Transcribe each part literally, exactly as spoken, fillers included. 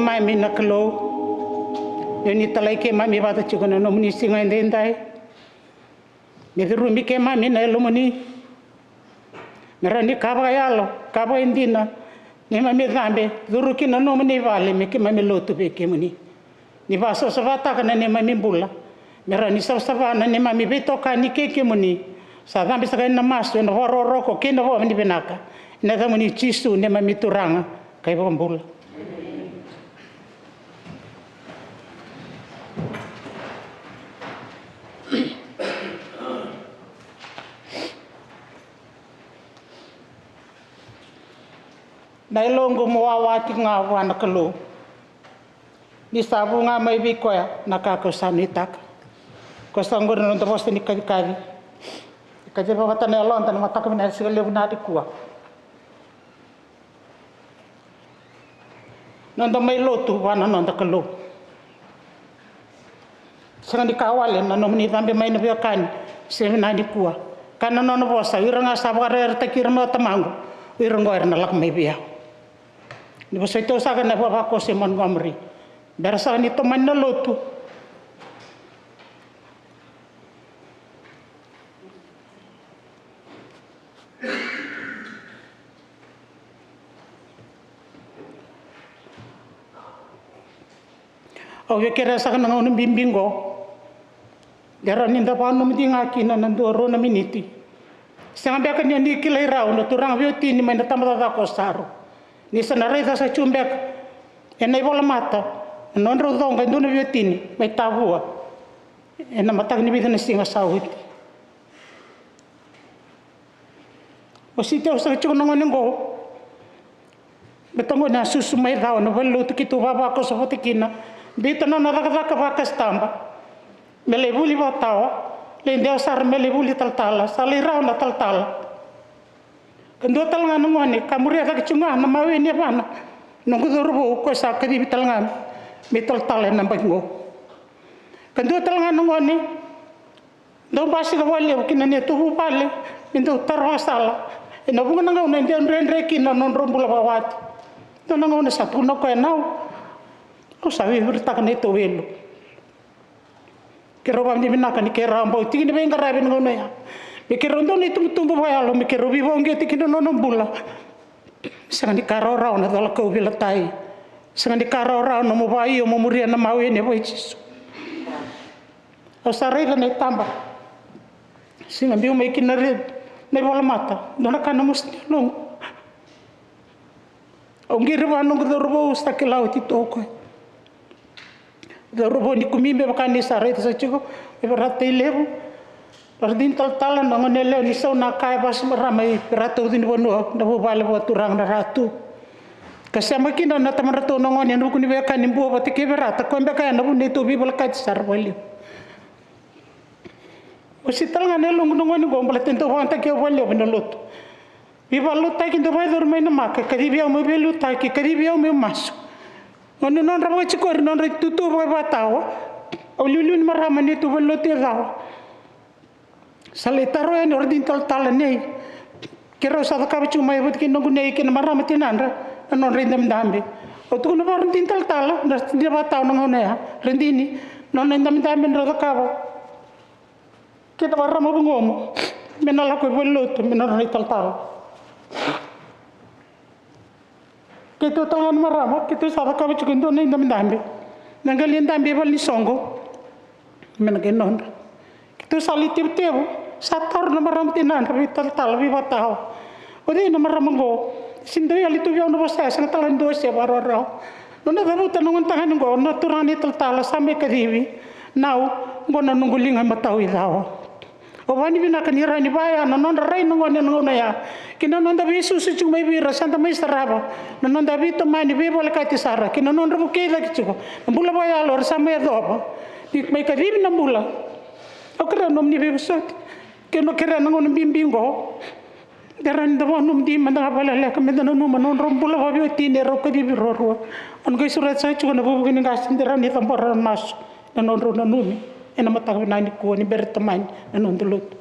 Mami na Kalou, ni talai keimami vata tiko na nomuni siga edaidai. Me curumi keimami na yalomuni. Me rawa ni ka vakayalo, ka vakaidina, neimami cabe, curu ki na nomuni vale me keimami lotu vei kemuni. Ni vakasavasavataka na neimami bula. Me rawa ni savasava na neimami veitokani kei kemuni. Sa cabe saka ena masu, ena vakarokoroko kei na vakavinavinaka. Ena yacamuni Jisu neimami Turaga ka iVakabula. Na yaloqu mo wawa tiko ga vua na Kalou. Ni sa vu ga mai vei koya na ka kau sa nuitaka. Ko sa qori na noda vosa ni kacikaci. Kacivaka vata na yaloda na mataka vinaka siga levu na nikua. Noda mai lotu vua na noda Kalou. Sega ni ka wale na nomuni cabe mai na veiwekani, se vinaka nikua. Ka na nona vosa, o ira ga sa vakarayarataki ira mai o tamaqu, o ira oqo era na lako mai vei au. Ni vosoti au saka na ivavakoso e Montgomery. Bera saka ni tomani na lotu. Au via kerea saka na gauna bibi qo. De rawa ni da vakanomodi ga kina na dua rua na miniti. Sega beka ni a ni kilai rau na turaga veiwatini mai na tabacakacaka o Saru. Ni sa na raica saka tiko beka ena ivolamata na nodrau coqa e dua na veiwatini mai Tavua ena mataka ni vica na siga sa oti. Au siti au saka tiko na gone qo. Beta gone a susu mai Cawa na valenilotu keitou vavakoso vata kina. Biuta na nona cakacaka vakasitaba me lai vuli vatawa. Lai dewa sara me lai vuli talatala, sa lai rawa na talatala. Ka dua tale ga na gone ka muria cake tiko ga na mawe ni yavana. Noqu cauravou koya sa kacivi tale ga me talatala ena baki qo. Ka dua tale ga na gone dau basika vakalevu ki na neitou vuvale me dau tara vakasala. Ena vuqa na gauna e dau dredre kina na nodrau bula vakawati. Dua na gauna sa tukuna o koya, nau, au sa veivuritaka na neitou welu. Keirau vakavinavinaka ni keirau a bau tiki ni veiqaravi ena gauna ya. Me keirau dau na itubutubu vakayalo me keirau veivakauqeti kina na nona bula. Sega ni ka rawarawa na cola kau veilatai. Sega ni ka rawarawa na nomu vakaio mo muria na mawe ni yava i Jisu. Au sa raica na itaba. Siga biu mai kina red na ivolamata, dua na ka na mosi ni yaloqu. Au qiri vua noqu cauravou, sa kila oti toka o koya. Cauravou, ni kumi me vaka ni sa raica saka tiko e Verata i Levu. Ra dini talatala na gone yalewa ni sau na ka e vasu marama i Verata, ucu ni vanua, na vuvale vakaturaga na Ratu. Ka sema kina na tamadratou na gone ena vuku ni veiwekani Bua vata kei Verata, koya beka ya na vu neitou veivolekati sara vakalevu. Au siti tale ga na yaloqu na gone qo baleta e dau vakayagataki au vakalevu ena lotu. Veivakalotutaki dau vakayacori mai na maka, kacivi au meu veiliutaki, kacivi au meu masu. Gone nodra vakatikori, nodra itutu vakavatawa. Au liuliu ni marama neitou valenilotu e Cawa. Sa lai taro yani o ira dina talatala nei. Keirau sa cakava tiko mai vata kei noqu nei kei na marama tinadra na nodra idabedabe. Au tukuna vua ira dina talatala, na dina vakatawa na gauna ya. Ra dini, nona idabedabe drau cakava kei na marama vugomu me na lako i valenilotu me nodra na italatala. Keitou tale ga na marama, keitou sa cakava tiko e dua na idabedabe. Na qali dabe e vale ni soqo me na qai nodra. Keitou sa lai tevutevu, sa taro na marama tinadra veitalatala, veivatawa. O cei na marama qo? Sega ni dau yali tu vei au na vosa ya, sega tale ni dua se vakarawarawa. Nona cavuta na gone tagane qo, na turaga ni talatala sa mai kacivi. Nau, qo na noqu liga e matau i Cawa. Au vakavinavinaka ni rawa ni vaya na nodra rai na gone ena gauna ya. Kei na noda veisusu tiko mai vei ira sa da mai sarava. Na noda veitomani veivolekati sara. Kei na nodra vukei cake tiko na bula vakayalo era sa mai yacova. Ni mai kacivi na bula. Au kerea nomuni veivosoti. Kei na kerea na gauna bibi qo. De rawa ni da vakanomodi mada ga vakaleleka me da nanuma na nodrau bula vakaveiwatini erau kacivi ruarua. Au na qai sureta saka tiko na vuvuke ni qase de rawa ni cabora na masu. Na nodrau nanumi ena mataka vinaka nikua ni bera tomani na noda lotu.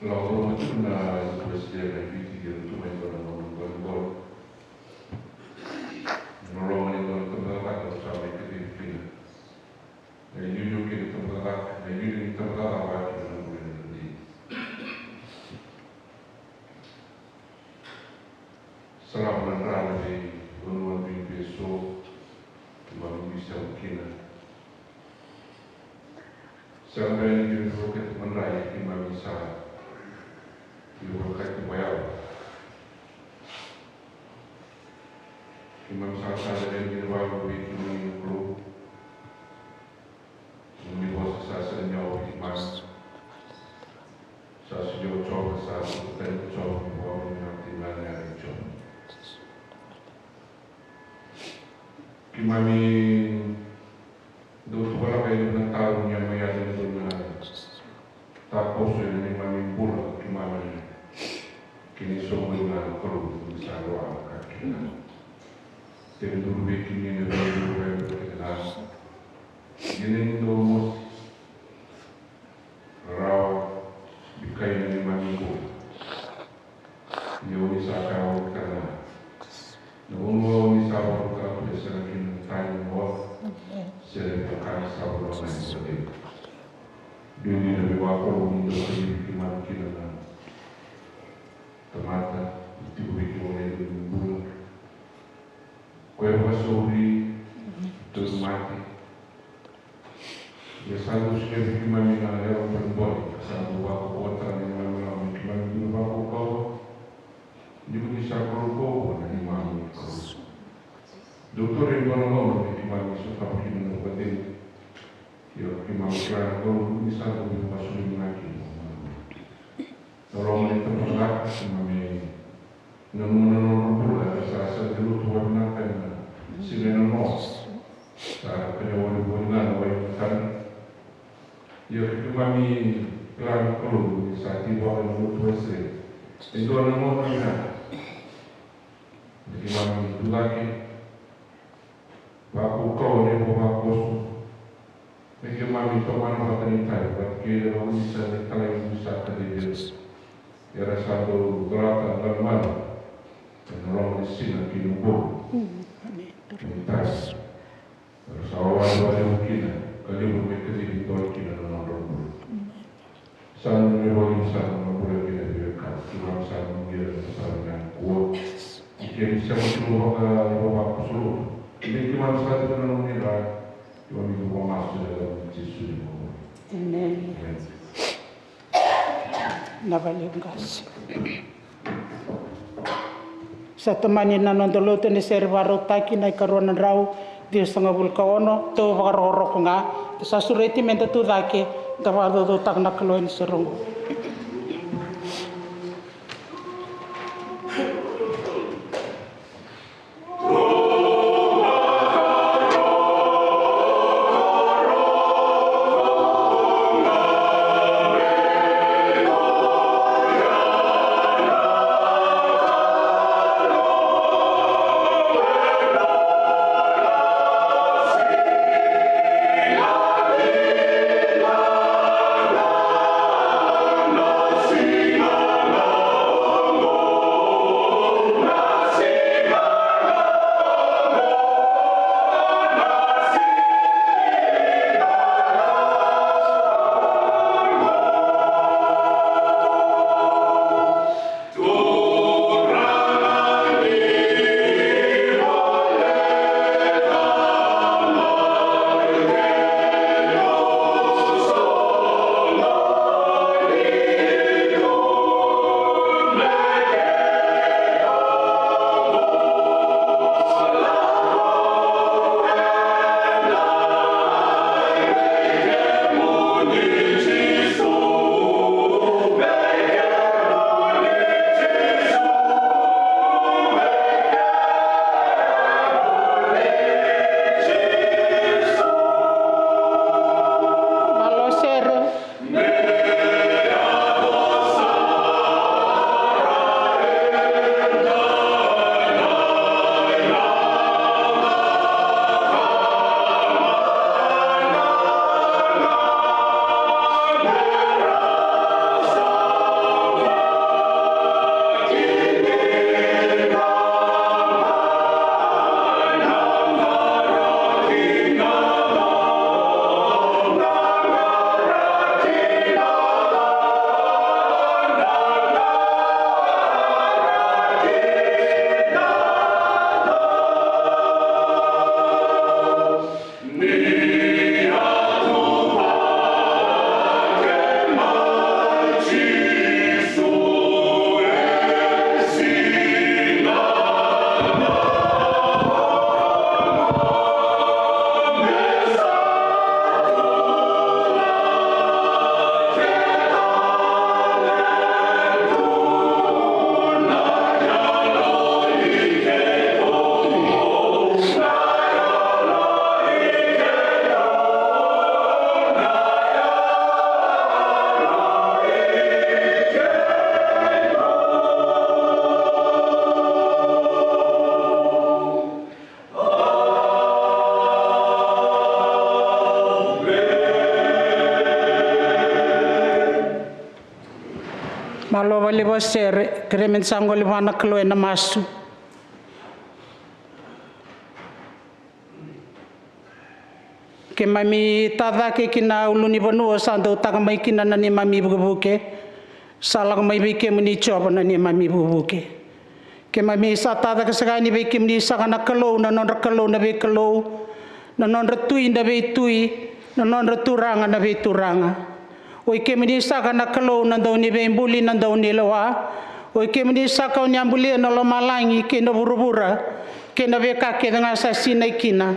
Lako curuma tiko na President na Viti, kei ratou mai dua na noda qoliqoli. Na loma ni dua na tabacakacaka au sa mai kacivi kina. Na iliuliu kei na tabacakacaka, na iliuliu ni tabacakacaka vaka kina na bula ni Viti. Sa lako na dra na veivanua bibi eso keimami biu sema kina. Sega beka ni biu ni vakati madrai, keimami sa biu vakati vayalo. Keimami sa tale vei kemuni na Kalou. Ni vosa sa sega ni yawa vei keimami. Sa sega ni o Jiova, sa sega ni o Jiova, ni vosa ni na tina na yara i Jiova. Keimami dau tuvalaka e liu na taro ni a mai yaco e dua na takoso ena neimami bula, keimami kena isoqoni na Kalou ni sa lewa na ka kece ga. Tekivu vei kemuni na veiduru vei keda na. Ia ni dau mosi rawa bikai na neimami bula. Ia o ni sa kaya o ni tara na, na vanua o ni sa vakatoka tu e sega kina na tani, na oca se na veika sa vakatoka na isoqoni. Dua ni na veivakalougatataki ni dau kacivi keimami kina na tamata e tiko vei kemuni ena bula. Ko e vakasauri, tauvimate. Ia sa dau solia vei keimami na yalo bolebole, sa dau vakaukauwataka na neimami lako me keimami dau vakaukauwa. Ni ko ni sa Kalou kaukauwa na neimami Kalou. Dau tauri e dua na gauna me keimami sotava kina na vakacegu. Ia keimami kila na Kalou ni sa dau vakasauri mai kina. Na loma ni tabacakacaka, keimami nanuma na nodra bula, era sa sega ni lotu vakavinaka ena siga e nanoa. Sa kania volivoli ga na wai ni matana. Ia keimami kila na Kalou ni sa tiko vaka na lotu wase e dua na gauna vinaka. Ni keimami tucake vakaukauwa, ni vakavakoso. Me keimami tomana vata ni tari vata kei ira na gaunisala ni talai ni sa kacivi ira. Era sa dau colata na lomana ena loma ni siga kei na bula. Ni tari era sa wawa vakalevu kina, ka levu me kacivi dua kina na nodra bula. Sa nanumi voli ni sa na bula kina vei ira ka keimami sa nanumi ira na sa na kua. Ni keimami sema tiko vaka, ni vakakusulu. Ni keimami sa tiko na nomuni rai. Keimami tu vakamasu ena yaca i Jisu ni Kalou. Amen. Amen. Na vale qase. Sa tomani na noda lotu ena sere vakarautaki na ikarua na drau ciwasagavulu ka ono, tou vakarokoroko ga. Sa sureti meda tu cake, da vakacaucautaka na Kalou ena sere oqo. Valevu a sere, kerea me da sa gole vua na Kalou ena masu. Keimami tacake ki na ulunivanua sa dau taka mai kina na neimami vukevuke. Sa lako mai vei kemuni Jiova na neimami vukevuke. Keimami sa tacake saka yani vei kemuni saka na Kalou na nodra Kalou na veikalou, na nodra Tui na veitui, na nodra Turaga na veituraga. Oi kemuni saka na Kalou na Dauniveibuli na Daunilewa. Oi kemuni saka oni a bulia na lomalagi kei na vuravura kei na veika kece ga sa sinai kina.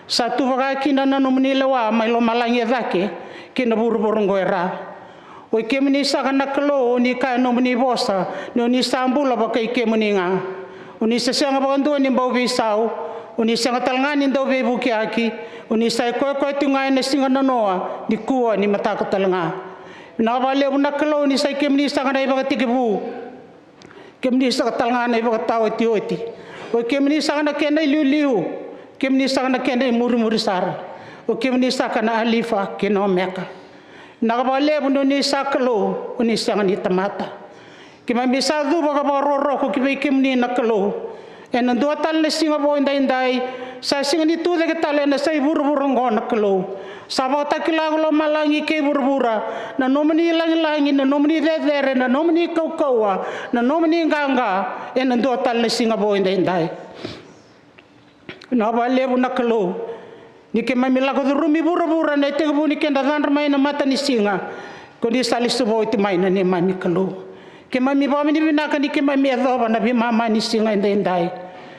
Sa tu vaka kina na nomuni lewa mai lomalagi e cake kei na vuravura oqo e ra. Oi kemuni saka na Kalou, oni kaya nomuni vosa ni oni sa bula vakai kemuni ga. Oni sa sega vakadua ni bau veisau, oni sega tale ga ni dau veivukiyaki. Oni sa i koya koya tiko ga ena siga nanoa, nikua, ni mataka tale ga. Vinaka vakalevu na Kalou ni sa i kemuni saka na ivakatekivu. Kemuni saka tale ga na ivakataotioti. Oi kemuni saka na kena iliuliu. Kemuni saka na kena imurimuri sara. Oi kemuni saka na Alifa kei na Omeka. Vinaka vakalevu ni oni sa Kalou, oni sega ni tamata. Keimami sa cuva ka vakarokoroko ki vei kemuni na Kalou. Ena dua tale na siga vou edaidai, sa siga ni tucake tale ena sai vuravura oqo na Kalou. Sa vakatakila ko lomalagi kei vuravura na nomuni lagilagi, na nomuni cecere, na nomuni kaukauwa, na nomuni qaqa, ena dua tale na siga vou edaidai. Vinaka vakalevu na Kalou ni keimami lako curumi vuravura na itekivu ni keda cadra mai na matanisiga. Ko ni sa lesu vou oti mai na neimami Kalou. Keimami vakavinavinaka ni keimami yacova na veimama ni siga edaidai.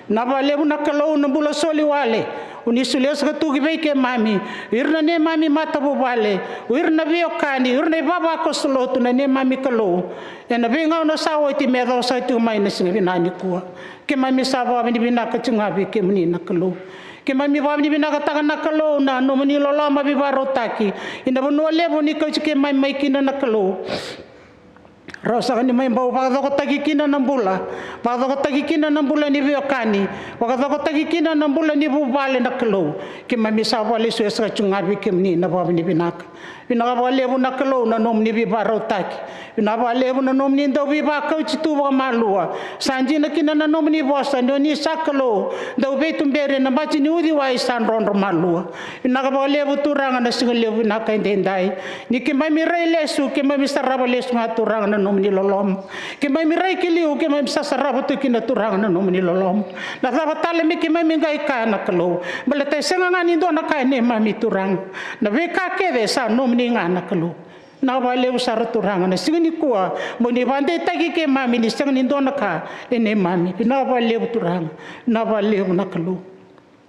Vinaka vakalevu na Kalou na bula soli wale oni solia saka tu ki vei keimami, o ira na neimami matavuvale, o ira na veiwekani, o ira na ivavakoso lotu na neimami Kalou. Ena veigauna sa oti me yacova saka tiko mai na siga vinaka nikua. Keimami sa vakavinavinaka tiko ga vei kemuni na Kalou. Keimami vakavinavinakataka na Kalou na nomuni loloma veivakarautaki ina vanua levu oni kauti keimami mai kina na Kalou. Rawa saka ni mai bau vakacokotaki kina na bula, vakacokotaki kina na bula ni veiwekani, vakacokotaki kina na bula ni vuvale na Kalou. Keimami sa vakalesuya saka tiko ga vei kemuni na vakavinavinaka. Vinaka vakalevu na Kalou na nomuni veivakarautaki. Vinaka vakalevu na nomuni dau veivakauti tu vakamalua. Sa dina kina na nomuni vosa ni oni sa Kalou dau veituberi ena bati ni uciwai sa drodro malua. Vinaka vakalevu Turaga na siga levu vinaka edaidai. Ni keimami rai lesu, keimami sarava lesu ga Turaga na nomuni loloma. Keimami rai ki liu, keimami sa sarava tu kina Turaga na nomuni loloma. Na cava tale me keimami qai kaya na Kalou? Baleta e sega ga ni dua na ka e neimami Turaga. Na veika kece sa nomuni ga na Kalou. Vinaka vakalevu sara Turaga na siga nikua mo ni vakadeitaki keimami ni sega ni dua na ka e neimami. Vinaka vakalevu Turaga. Vinaka vakalevu na Kalou.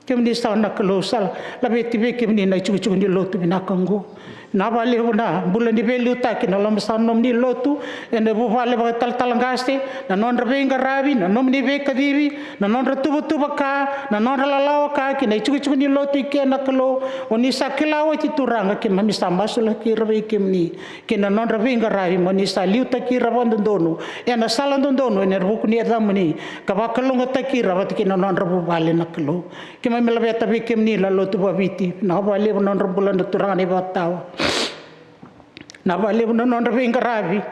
Kemuni sa na Kalou sa laveti vei kemuni na itikotiko ni lotu vinaka oqo. Vinaka vakalevu na bula ni veiliutaki na loma sa nomuni lotu ena vuvale vakatalatala qase, na nodra veiqaravi, na nomuni veikacivi, na nodra tuvatuva ka, na nodra lalawa ka kei na itikotiko ni lotu i ke na Kalou. Oni sa kila oti Turaga, keimami sa masulaki ira vei kemuni kei na nodra veiqaravi mo ni sa liutaki ira vakadodonu ena sala dodonu ena vuku ni yacamuni, ka vakalougatataki ira vata kei na nodra vuvale na Kalou. Keimami laveta vei kemuni na lotu vakaviti. Vinaka vakalevu na nodra bula na turaga na ivakatawa. Vinaka vakalevu na nodra veiqaravi.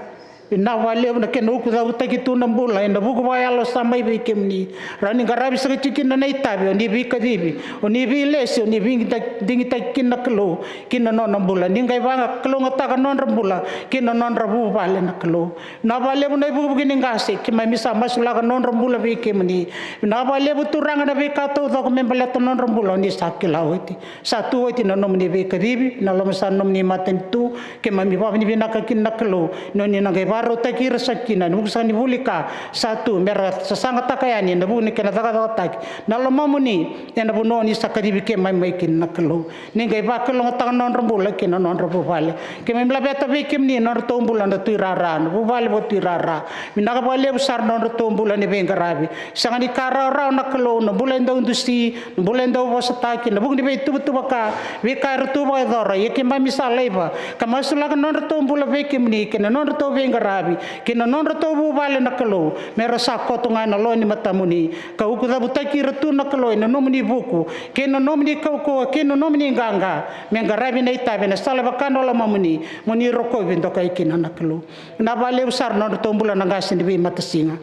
Vinaka vakalevu na kena ukucavutaki tu na bula ena vuku vakayalo sa mai vei kemuni. Rawa ni qaravi saka tiko kina na itavi, oni veikacivi, oni veilesi, oni veidigitaki kina na Kalou ki na nona bula. Ni qai vakalougatataka nodra bula kei na nodra vuvale na Kalou. Vinaka vakalevu na ivukivuki ni qase, keimami sa masulaka nodra bula vei kemuni. Vinaka vakalevu Turaga na veika taucoko me baleta nodra bula oni sa kila oti. Sa tu oti na nomuni veikacivi, na loma sa nomuni matanitu, keimami vakavinavinaka kina na Kalou ni oni na qai vakarautaki ira saka kina ena vuku saka ni vuli ka sa tu me ra sasagataka yani ena vuku ni kena cakacakataki na lomamuni ena vanua oni sa kacivi keimami mai kina na Kalou. Ni qai vakalougatataka nodra bula kei na nodra vuvale. Keimami laveta vei kemuni na nodratou bula na tuirara, na vuvale vakatuirara. Vinaka vakalevu sara na nodratou bula ni veiqaravi. Sega ni ka rawarawa na Kalou na bula e dau dusi, na bula e dau vosataki, na vuku ni veituvatuva ka, veika era tu vakayacora. Ia keimami sa laiva ka masulaka na nodratou bula vei kemuni kei na nodratou veiqaravi. veiqaravi kei na nodratou vuvale na Kalou, me ra sa koto ga ena loma ni matamuni, ka ukucavutaki ira tu na Kalou ena nomuni vuku kei na nomuni kaukauwa kei na nomuni qaqa, me qaravi na itavi ena sala e vaka na lomamuni, mo ni rokovi dokai kina na Kalou. Vinaka vakalevu sara na nodratou bula na qase ni veimatasiga.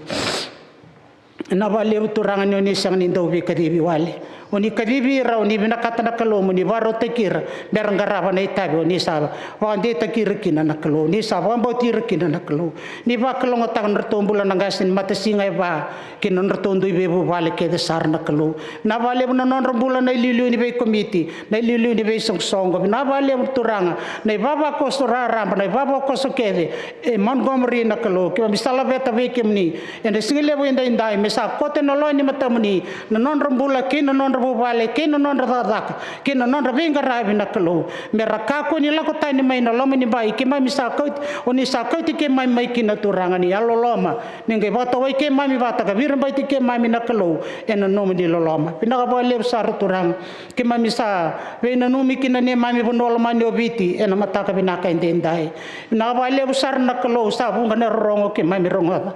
Vinaka vakalevu Turaga ni o ni sega ni dau veikacivi wale. O ni kacivi ira, o ni vinakata na Kalou mo ni vakarautaki ira me ra qarava na itavi o ni sa vakadeitaki ira kina na Kalou, ni sa vakabauti ira kina na Kalou. Ni vakalougatataka na nodratou bula na qase ni matasiga e va kei na nodratou dui veivuvale kece sara na Kalou. Vinaka vakalevu na nodra bula na iliuliu ni veikomiti, na iliuliu ni veisoqosoqo. Vinaka vakalevu Turaga na ivavakoso raraba, na ivavakoso kece e Montgomery na Kalou. Keimami sa laveta vei kemuni ena siga levu edaidai, me sa koto ena loma ni matamuni na nodra bula kei na nodra vuvale kei na nodra cakacaka kei na nodra veiqaravi na Kalou, me ra kakua ni lako tani mai na loma ni bai. Keimami sa kauti, o ni sa kauti keimami mai kina Turaga, ni yalololoma, ni qai vakatawai keimami vata ka virabaiti keimami na Kalou ena nomuni loloma. Vinaka vakalevu sara Turaga. Keimami sa veinanumi ki na neimami vanua lomani o Viti ena mataka vinaka edaidai. Vinaka vakalevu sara na Kalou, sa vuqa na rorogo keimami rogoca.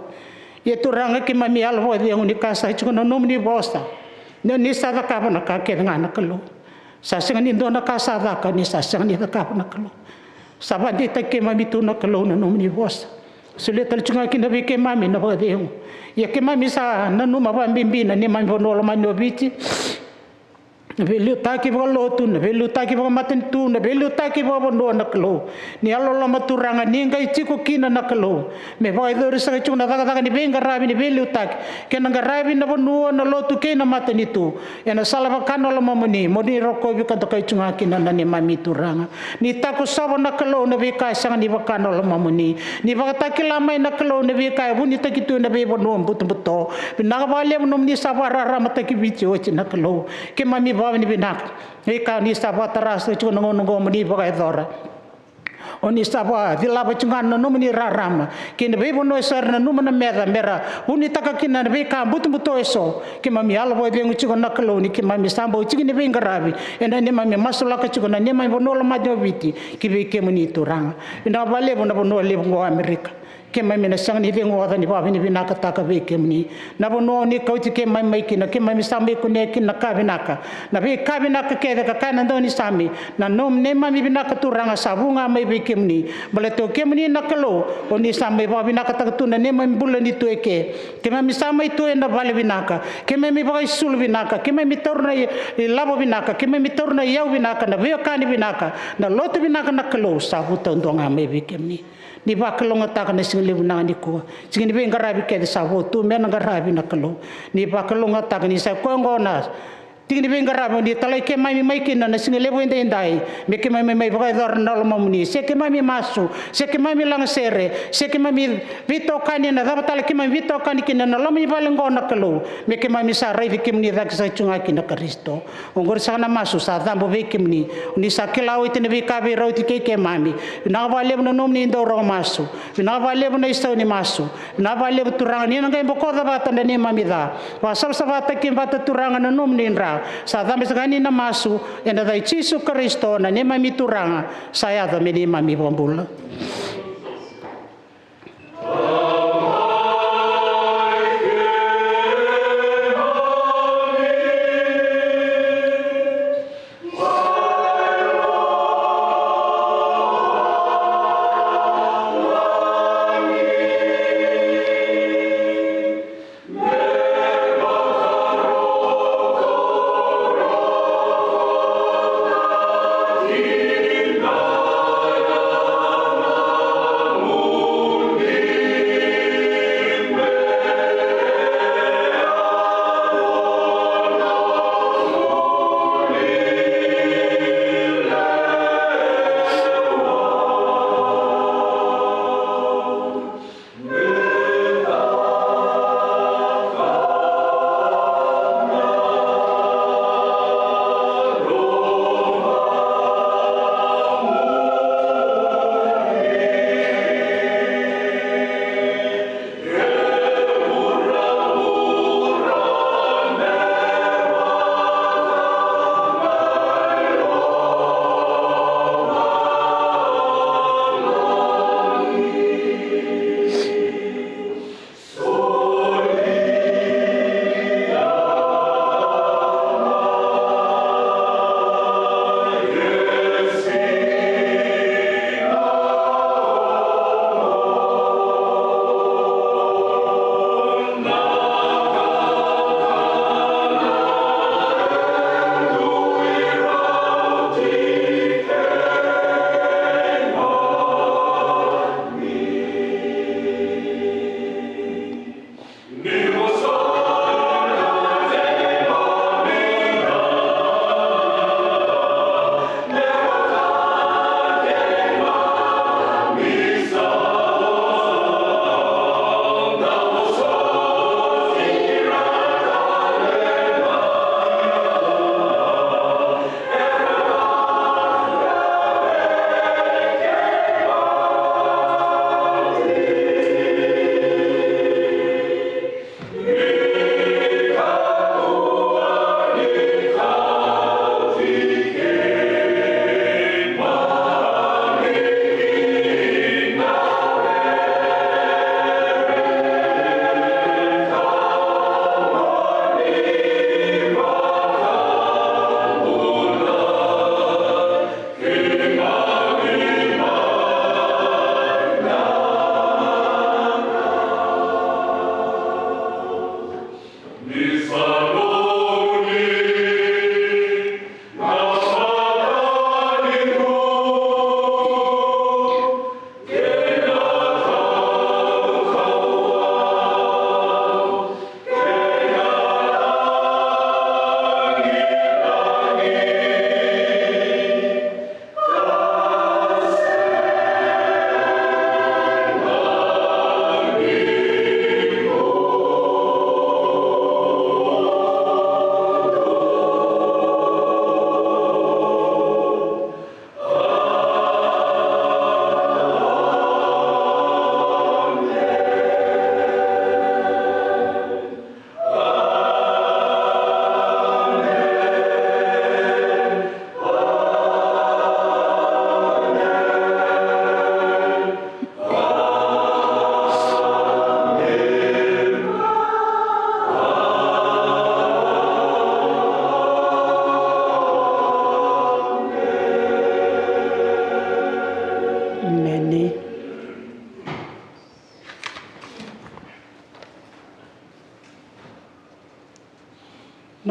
Ia Turaga, keimami yalo vakacegu ni kaya saka tiko na nomuni vosa, ni o ni sa cakava na ka kece ga na Kalou. Sa sega ni dua na ka sa caka o ni sa sega ni cakava na Kalou. Sa vakadeitaki keimami tu na Kalou na nomuni vosa. Solia tale tiko ga kina vei keimami na vakacegu. Ia keimami sa nanuma vakabibi na neimami vanua lomani o Viti, na veiliutaki vakalotu, na veiliutaki vakamatanitu, na veiliutaki vakavanua na Kalou. Ni yalololoma Turaga, ni qai tiko kina na Kalou, me vakayacori saka tiko na cakacaka ni veiqaravi ni veiliutaki kei na qaravi na vanua, na lotu kei na matanitu ena sala vaka na lomamuni, mo ni rokovi ka dokai tiko ga kina na neimami Turaga. Ni takosova na Kalou na veika e sega ni vaka na lomamuni. Ni vakatakila mai na Kalou na veika e vunitaki tu ena veivanua butobuto. Vinaka vakalevu nomuni sa vakararamataki Viti oti na Kalou. Keimami vakavinavinaka. Veika ni sa vakatara saka tiko na gauna oqo mo ni vakayacora. O ni sa vakacilava tiko ga na nomuni rarama kei na veivanua eso era nanuma na meca me ra vunitaka kina na veika butobuto eso. Keimami yalo vakacegu tiko na Kalou ni keimami sa bau tiki ni veiqaravi ena neimami masulaka tiko na neimami vanua lomani o Viti ki vei kemuni Turaga. Vinaka vakalevu na vanua levu oqo o Amerika. Keimami na sega ni ceguoca ni vakavinavinakataka vei kemuni na vanua o ni kauti keimami mai kina. Keimami sa mai kunea kina na ka vinaka, na veika vinaka kece ka kaya na daunisame, na nomu neimami vinaka Turaga sa vu ga mai vei kemuni. Baleta o kemuni na Kalou, o ni sa mai vakavinakataka tu na neimami bula ni tu eke. Keimami sa mai tu ena vale vinaka. Keimami vakaisulu vinaka. Keimami taura na i-, ilavo vinaka. Keimami taura na iyau vinaka, na veiwekani vinaka, na lotu vinaka na Kalou sa vu taudua ga mai vei kemuni. Ni vakalougatataka na siga levu vinaka nikua. Siga ni veiqaravi kece sa vo tu me na qaravi na Kalou. Ni vakalougatataka ni sa koya oqo na siga ni veiqaravi o ni talai keimami mai kina na siga levu edaidai. Me keimami mai vakayacora na lomamuni. Se keimami masu, se keimami lagasere, se keimami veitokani ena cava tale keimami veitokani kina ena loma ni vale oqo na Kalou. Me keimami sa raici kemuni cake saka tiko ga kina Karisito. Oqori saka na masu sa cabo vei kemuni. O ni sa kila oti na veika veirauti kei keimami. Vinaka vakalevu na nomuni dau rogo masu. Vinaka vakalevu na isau ni masu. Vinaka vakalevu Turaga ni na qai bokoca vata na neimami ca. Vakasavasavataki vata Turaga na nomuni dra. Sa cabe saka yani na masu ena yaca i Jisu Karisito na neimami Turaga. Sa yaco me neimami vakabula.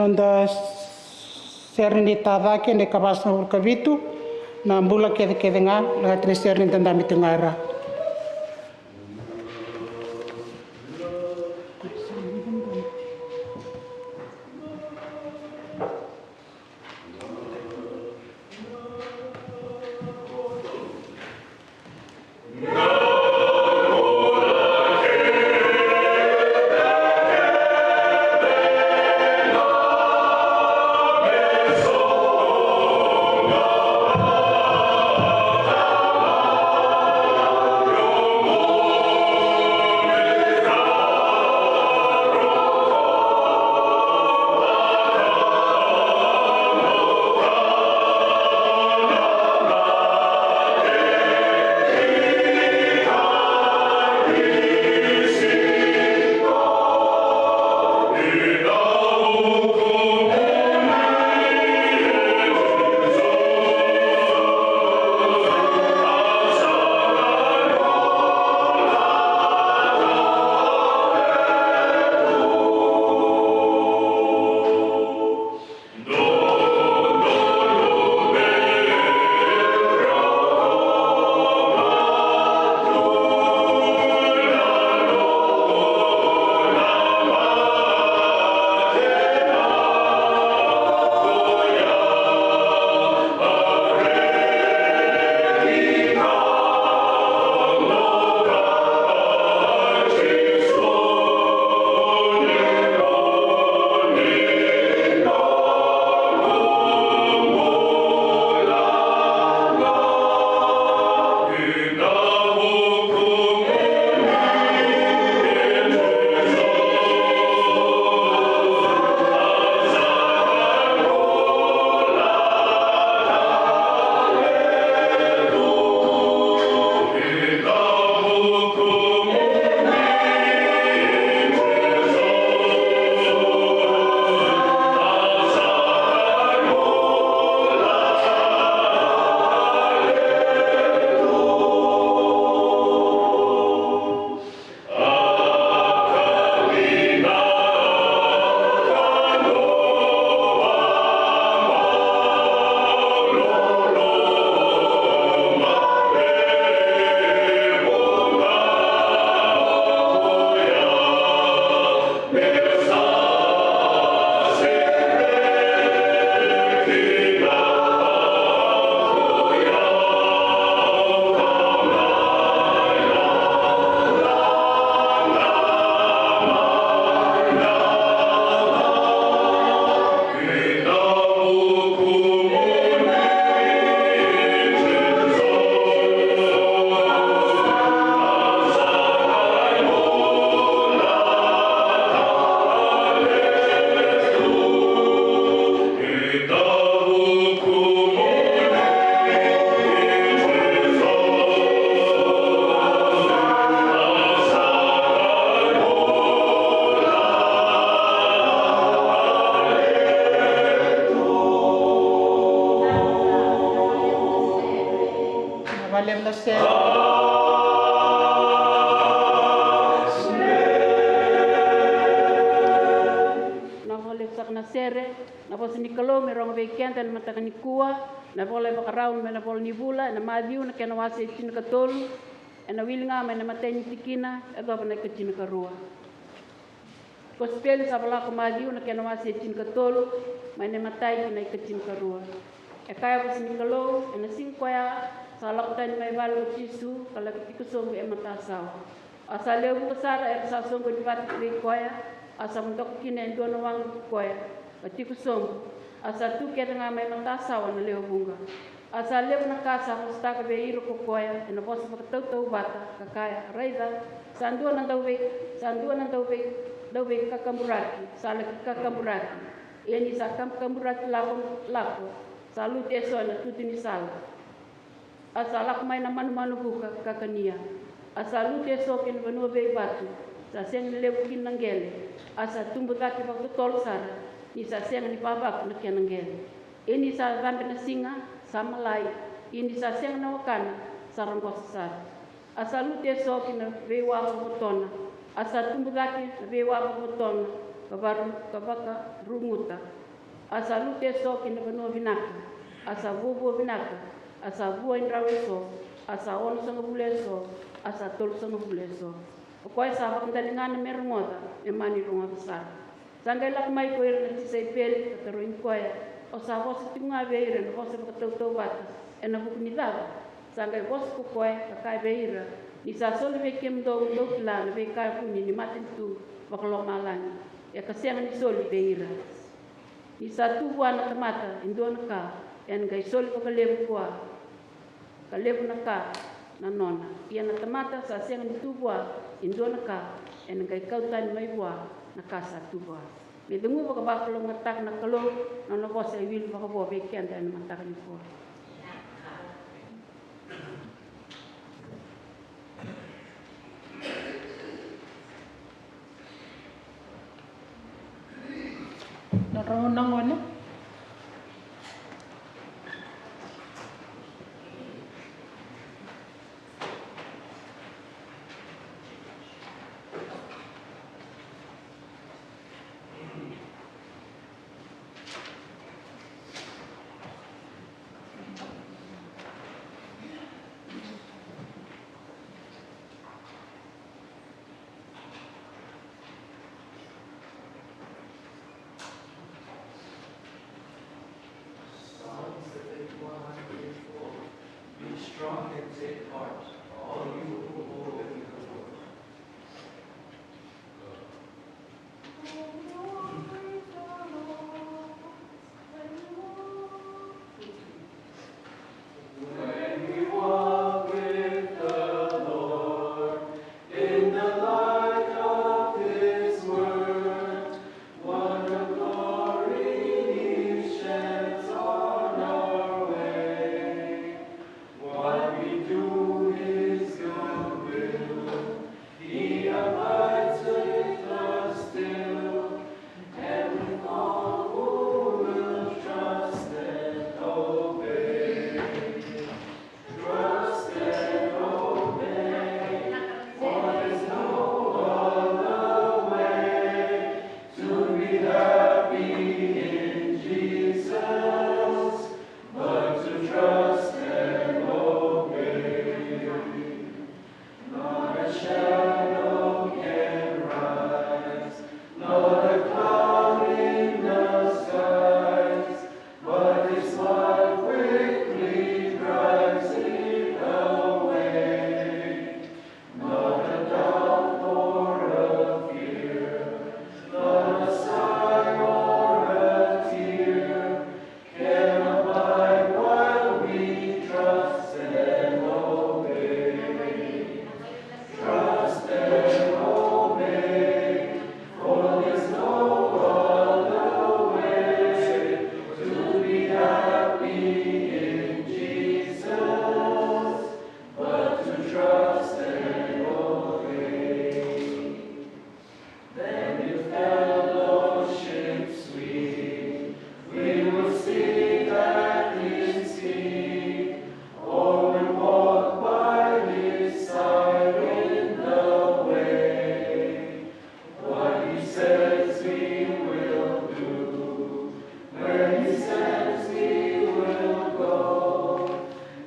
Noda sere ni tacake, na ikavasagavulu ka vitu, na bula kecekece ga, lagati na sere ni dadabe tu ga e ra. Vinaka vakalevu na sere. Vinaka vakalevu saka na sere. Na vosa ni Kalou me rogo vei keda ena mataka nikua, na ivola e Vakarau mai na ivola ni vula, ena Maciu na kena wase e tinikatolu, ena wili ga mai na imatai ni tikina, yacova na ikatinikarua. Kosipeli sa vola ko Maciu na kena wase e tinikatolu, mai na imatai ki na ikatinikarua. E kaya a vosa ni Kalou, ena siga koya, sa lako tani mai vale ko Jisu, ka laki tiko sobu e matasawa. A sa lewe vuqa sara era sa soqoni vata vei koya, a sa vodoka kina e dua na waqa ko koya, ka tiko sobu, a sa tu kece ga mai matasawa na lewe vuqa. A sa levu na ka sa vosataka vei ira ko koya ena vosa vakatautauvata, ka kaya, raica, sa dua na dauvei, sa dua na dauvei, dauveikakaburaki, sa laki kakaburaki. Ia ni sa kabukaburi lako, lako, sa lutu eso ena tutu ni sala. A sa lako mai na manumanu vuka ka kania. A sa lutu eso ki na vanua vei vatu, sa sega ni levu kina na qele. A sa tubu cake vakatotolo sara, ni sa sega ni vavaku na kena qele. Ia ni sa cabe na siga, sa malai. Ia ni sa sega na wakana, sa roqosa sara. A sa lutu eso ki na veiwa vakavotona. A sa tubu cake na veiwa vakavotona, ka varu-, ka vakaruguta. A sa lutu eso ki na vanua vinaka, a sa vuavua vinaka, a sa vua i drau eso, a sa onosagavulu eso, a sa tolusagavulu eso. O koya sa vakadaligana me rogoca, me mani rogoca sara. Sa qai lako mai ko ira na tisaipeli, ka tarogi koya, o sa vosa tiko ga vei ira na vosa vakatautauvata, ena vuku ni cava? Sa qai vosa ko koya, ka kaya vei ira, ni sa soli vei kemudou mo dou kila na veika vuni ni matanitu vakalomalagi, e ka sega ni soli vei ira. Ni sa tu vua na tamata e dua na ka, ena qai soli vakalevu vua, ka levu na ka na nona. Ia na tamata sa sega ni tu vua e dua na ka, ena qai kau tani mai vua na ka sa tu vua. Me cegu vakavakalougatataka na Kalou, na nona vosa e wili vakavo vei keda ena mataka nikua. Na rau na gone. Psalms seventy-one, one hundred four. Be strong and take heart, all you who hope in the Lord. When we walk with the Lord in the light of His word, what a glory He sheds on our way. While we do His good will, He abides with us still, and with all who will trust and obey. Trust and obey, for there's no other way to be happy in Jesus but to trust and obey. Not a shadow can rise, not a cloud in the skies, but His love quickly drives it away. Not a doubt nor a fear, not a sigh or a tear, can abide while we trust and obey. Trust and obey, for there's no other way to be happy in Jesus but to trust and obey. Then in fellowship sweet, we will sit at His feet, or we'll walk by His side in the way. What He says we will do, where He sends we will go.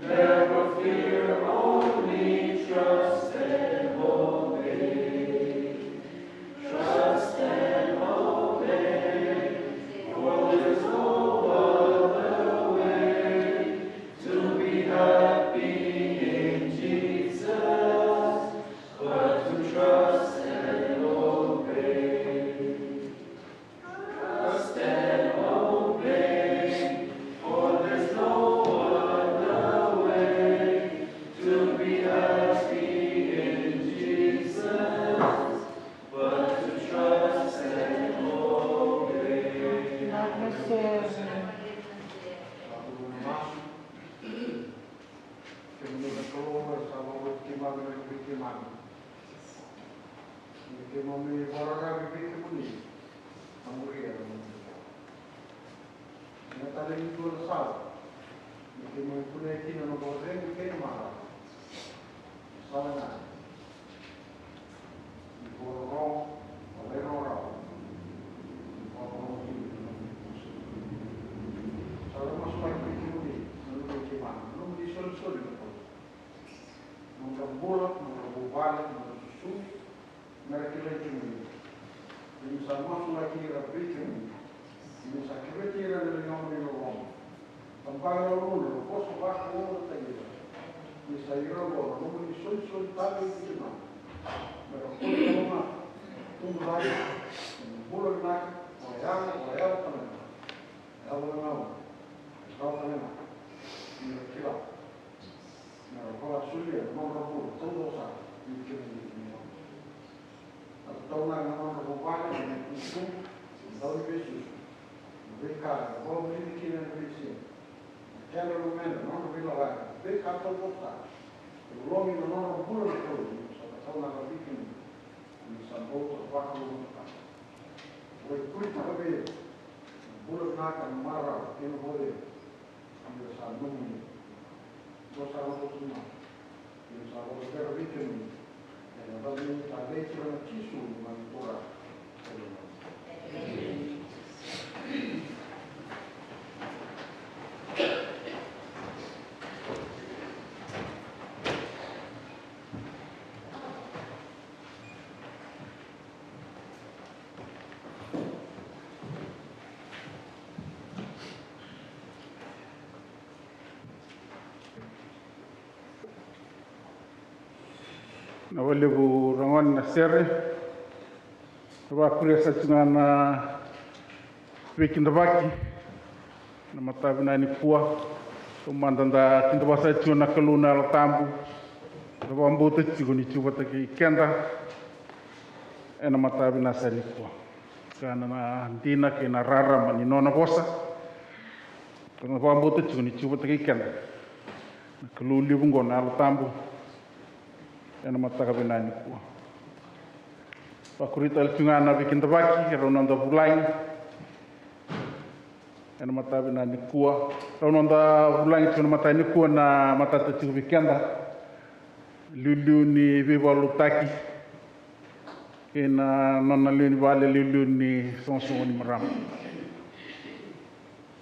Never fear, only trust and obey. Trust and obey, for there's no other way to be happy in Jesus but to trust and obey. Trust and obey, for there's no other way to be happy in Jesus but to trust and obey. Kemuni na Kalou, sa vakauti keimami ena lomamuni. Ni keimami vakararavi vei kemuni, na muria na nomuni vosa. Ena tale ni dua na sala, ni keimami kunea kina na noda vakacegu kei na marau. Sala ga ni vakarorogo, vakairawarawa. Sa masulaki ira vei kemuni, ni sa kereti ira na ligamu ni loloma. Tabaka na uluna, vosa vakalougatataki ira. Ni sa ira oqo na nomuni solisoli tale i Tikimana. Me ra kua ni loloma, tubu cake, me bula vinaka, o yalo, o yalo talega. Yalo na gauna, yalo talega. Ni ra kila, me ra vakasolia na nodra bula taucoko sara vei kemuni. Na tautaunaka na nodra vuvale, na itubutubu, na dauniveisusu, na veika era vakavulici kina ena veisiga, na kedra luveda, na nodra veilakoyaki, na veika taucoko sara. Lolomi na nodra bula na Kalou, ni sa tautaunaka vei kemuni, ni sa bau sa vakalougatataka. Vakaikulitaka vei ira na bula vinaka, na marau kei na vakacegu. Io, sa nomuni. Dou sa rogo tu mai. Io, sa rogo tiko vei kemuni. Ena yacamuni sa lei tiko na Jisu, na noda Turaga. Emeni. Na vakalevu ragone na sere. Na vakuria sa tiko ga na veikidavaki. Na mataka vinaka nikua, taumada da kidavaka sara tiko na Kalou na Yalo Tabu. Da vakabauta tiko ni tiko vata kei keda ena mataka vinaka sara nikua. Ka na dina kei na rarama ni nona vosa, ka na vakabauta tiko ni tiko vata kei keda na Kalou levu oqo na Yalo Tabu. Ena mataka vinaka nikua, vakuri tale tiko ga na veikidavaki, rau noda vulagi. Ena mataka vinaka nikua, rau noda vulagi tiko na mataka nikua, na matata tiko vei keda. Liuliu ni veivakalotutaki kei na nona lewe ni vale, liuliu ni sogosogo ni marama.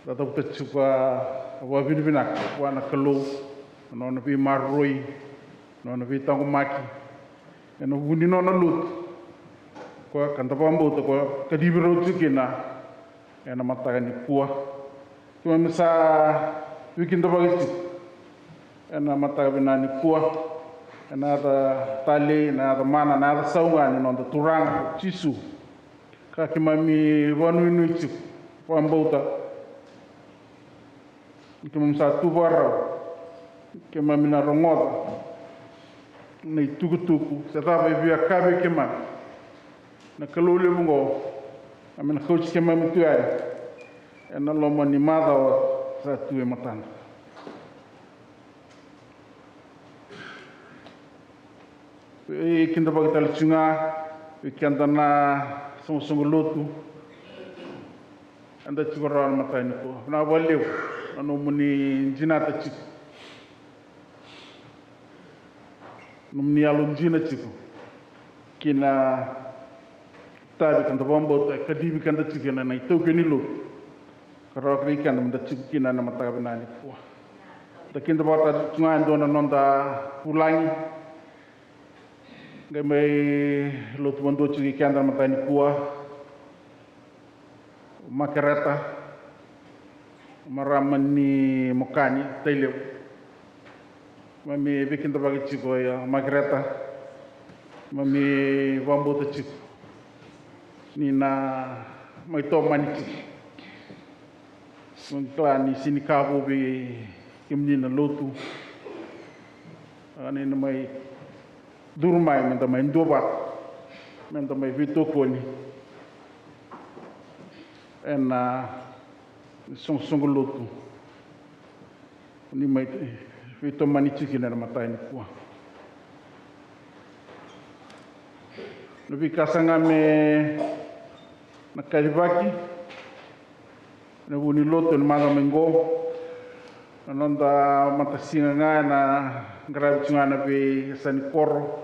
Da cavuta tiko a vakavinavinaka vua na Kalou, na nona veimaroroi, na nona veitaqomaki ena vuku ni nona lotu. Koya ka da vakabauta, koya ka kacivi rau tiko kina ena mataka nikua. Keimami sa veikidavaki tiko ena mataka vinaka nikua ena yaca talei, na yaca mana, na yaca sau ga ni noda Turaga o Jisu. Ka keimami vakanuinui tiko, vakabauta ni keimami sa tu vakarau, keimami na rogoca na itukutuku se cava e via kaya vei keimami na Kalou levu oqo, me na kauti keimami tu yani ena loma ni macawa sa tu e matada. Veikidavaki tale tiko ga vei keda na soqosoqo lotu eda tiko rawa na mataka nikua. Vinaka vakalevu na nomuni dinata tiko, nomuni yalo dina tiko ki na itavi ka da vakabauta e kacivi keda tiko kina na itaukei ni lotu. Ka rawa kina vei keda me da tiko kina ena mataka vinaka nikua. Da kidavaka tale tiko ga e dua na noda vulagi. Qai mai lotu vadua tiko kei keda ena mataka nikua, o Makereta, marama ni Mokani, Tailevu. Keimami veikidavaki tiko, ia, Makereta. Keimami vakabauta tiko ni na mai tomani tiko. Keimami kila ni sega ni ka vou vei kemuni na lotu. A, ni na mai curu mai, me da mai duavata, me da mai veitokoni ena soqosoqo lotu ni mai veitomani tiko kina ena mataka nikua. Na veika sa ga me na kacivaki ena vuku ni lotu ena macawa mai qo. Na noda matasiga ga ena qaravi tiko ga na veiyasani koro,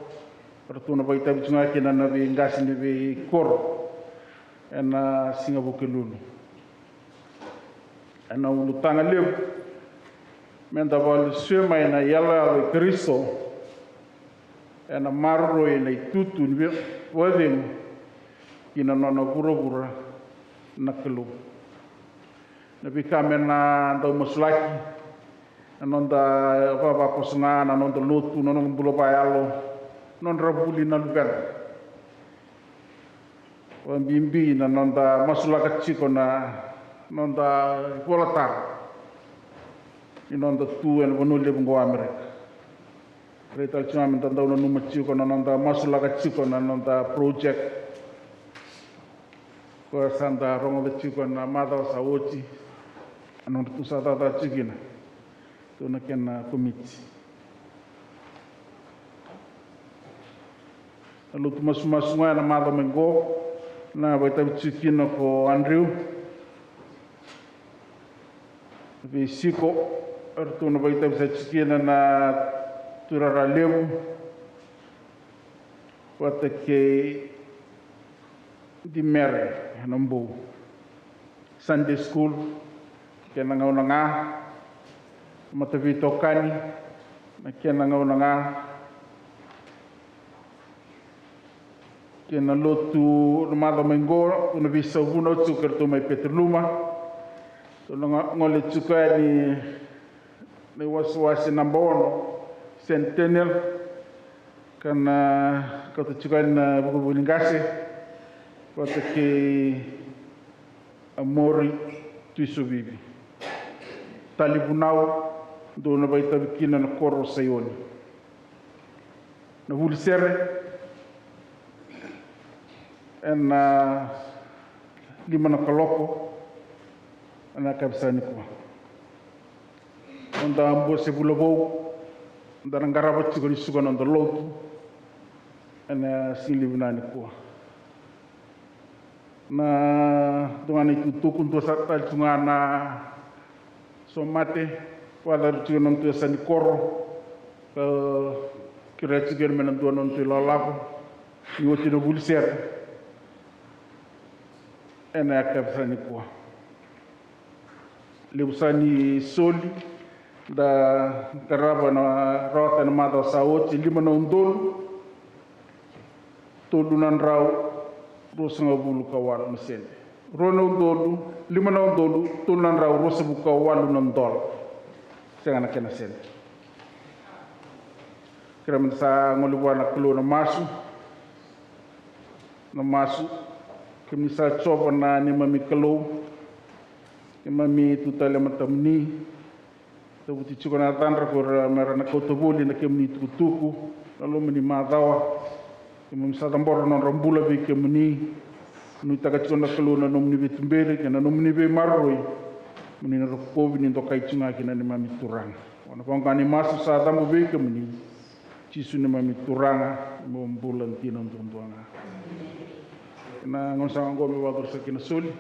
ratou na vakaitavi tiko ga kina na veiqase ni veikoro ena siga Vukelulu. Ena ulutaga levu, me da vakalesui mai na iyaloyalo i Karisito ena maroroi, na itutu ni vei-, vakacegu, ki na nona vuravura na Kalou. Na veika me na dau masulaki, na noda vavakoso ga, na noda lotu, na noda bula vakayalo, nodra vuli na luveda. Vakabibi na noda masulaka tiko na noda ivolatara ni noda tu ena vanua levu oqo o Amerika. Rai tale tiko ga me da dau nanuma tiko na noda masulaka tiko na noda project koya sa da rogoca tiko na macawa sa oti, na nodra tu sa cakacaka tiko kina tu na kena komiti. Na lotu masumasu ga ena macawa mai qo na vakaitavi tiko kina ko Andrew Veisiko, eratou na vakaitavi sara tiko kina na Turara Levu vata kei Dimere ena Bou. Sunday school, kena gauna ga, mataveitokani, na kena gauna ga, kei na lotu na macawa mai qo, na veisau vunau tiko kei ratou mai Petaluma. Ratou na go-, gole tiko yani na iwasewase naba ono, Centennial, ka na kauta tiko yani na vukevuke ni qase vata kei Amori Tuisovivi. Tali vunau, dou na vakaitavi kina na koro o Saioni. Na vuli sere ena lima na kaloko ena yakavi sa nikua. Noda bose vula vou, da na qarava tiko ni suka noda lotu ena sigalevu nikua. Na dua ga na itukutuku, dua sa tale tu ga na somate, vakacava tiko na noda tu yasa ni koro, ka kerea tiko me na dua na noda tu ilawalawa ni oti na vuli sere ena yakavi sa nikua. Levu sa ni soli da qarava na rawata ena macawa sa oti, lima na udolu tolu na drau ruasagavulu ka walu na sede. Rua na udolu, lima na udolu tolu na drau ruasagavulu ka walu na dola. Sega na kena sede. Kerea me da sa gole vua na Kalou na masu. Na masu. Kemuni sa Jiova na neimami Kalou, keimami tu tale e matamuni. Cavuti tiko na yacadra ko ira me ra na kauta voli na kemuni tukutuku na loma ni macawa. Keimami sa cabora na nodra bula vei kemuni. Nuitaka tiko na Kalou na nomuni veituberi kei na nomuni veimaroroi, mo ni na rokovi ni dokai tiko ga kina neimami Turaga. O na vaqo ni masu sa cabo vei kemuni, Jisu neimami Turaga, neimami bula dina duadua ga. Ena gauna sa oqo me vakacuru sara kina soli.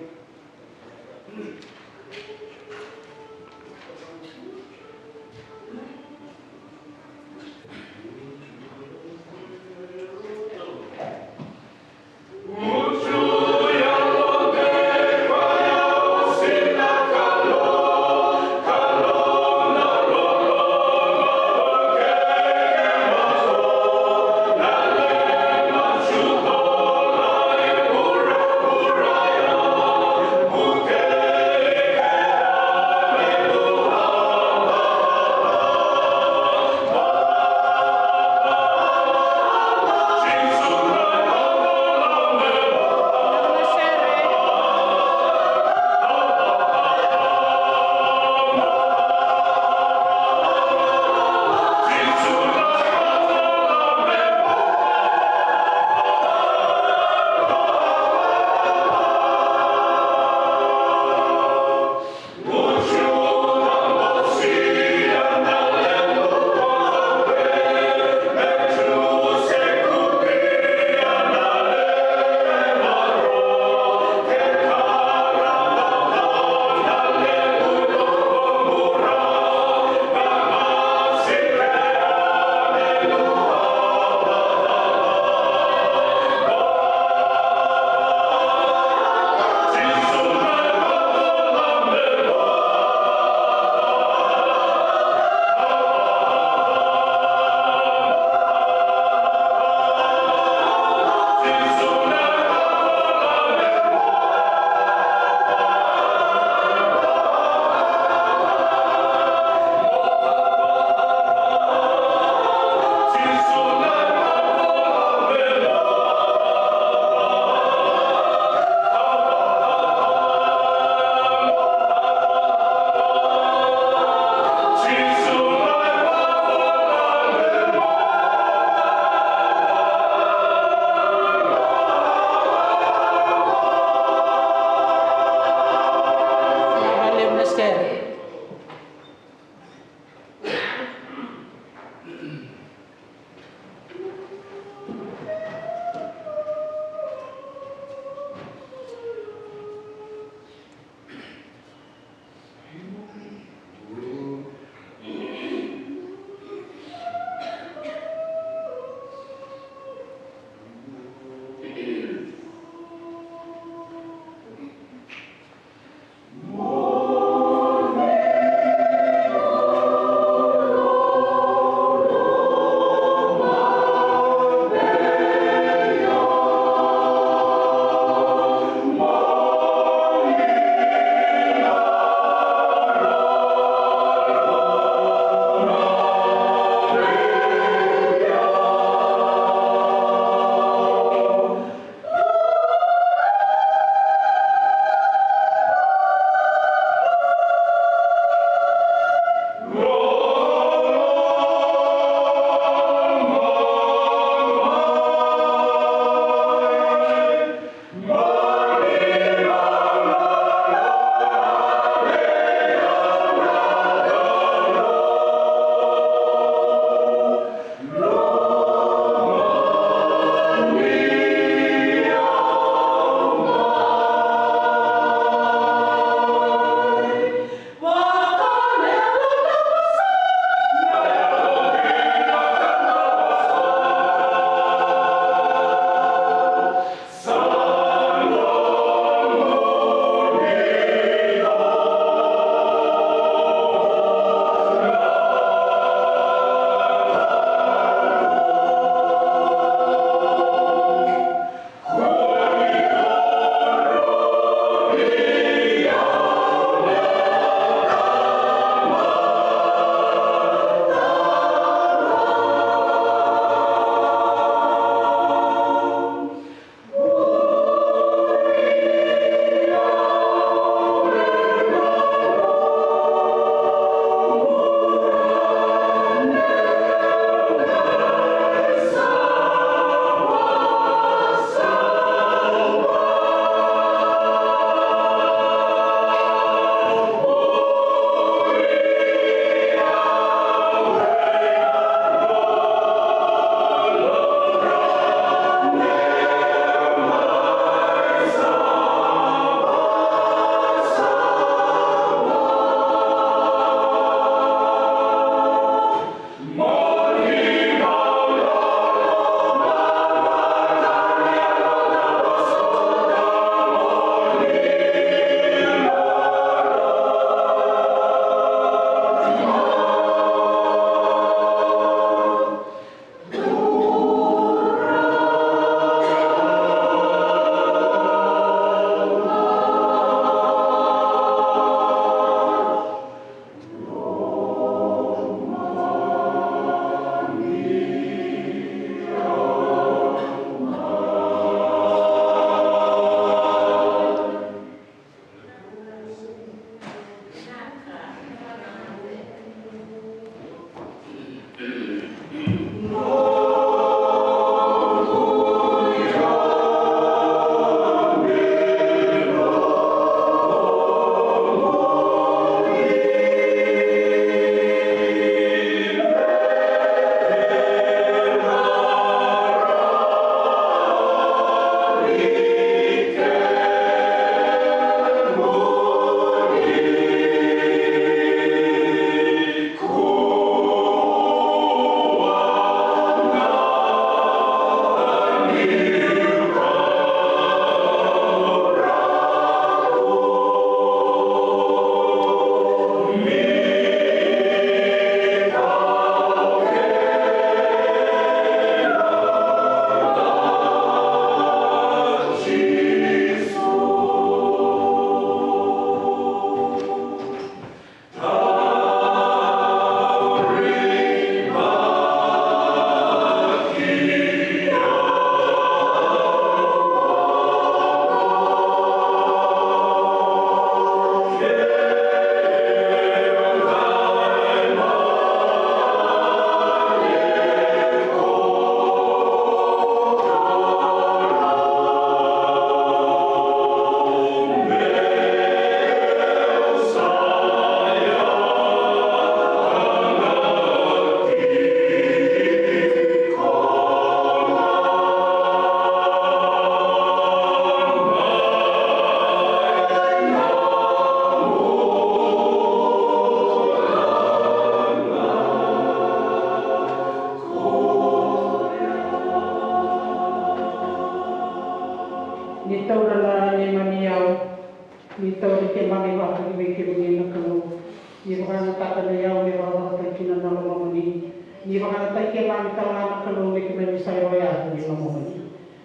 Au me vakarautaki kina na lomamuni. Ni vakayagataki keimami tale ga na Kalou me keimami sa yaco ni lomamuni.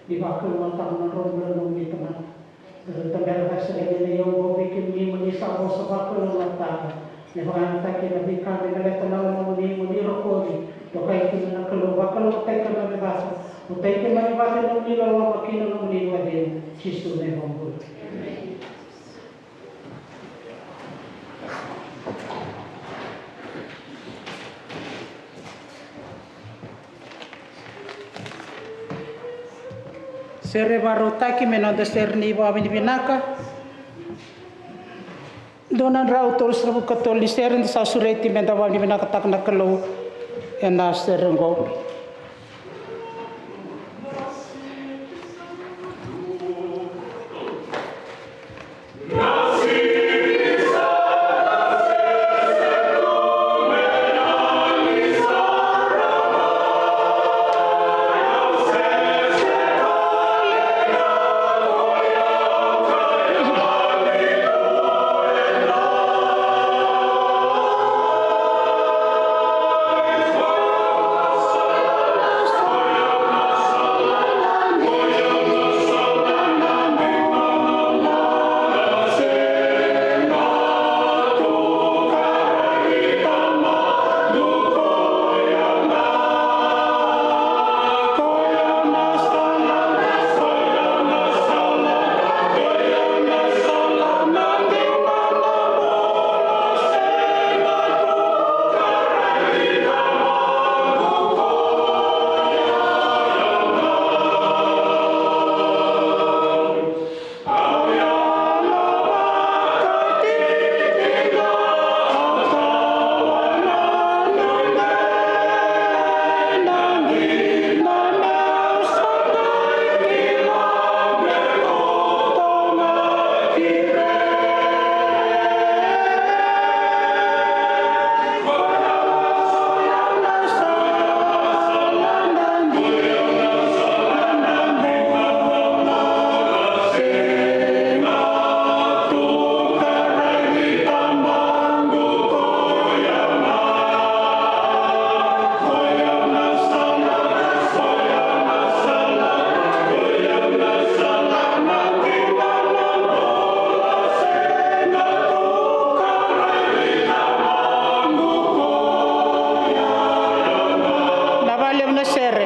Ni vakalougatataka na nodrau bula na nomuni tamata. Tabera vakasalega na iyau oqo vei kemuni mo ni sa vosa vakalougatataka. Me vakayagataki na veika me baleta na lomamuni mo ni rokovi. Dokai kina na Kalou, vakalougatataki keimami vata. Votaki keimami vata ena nomuni loloma kei na nomuni vakacegu. Jisu na iVakabula. Sere vakarautaki me noda sere ni vakavinavinaka. Dua na drau tolusagavulu ka tolu ni sere da sa sureti me da vakavinavinakataka na Kalou ena sere oqo. Na vakalevu na sere.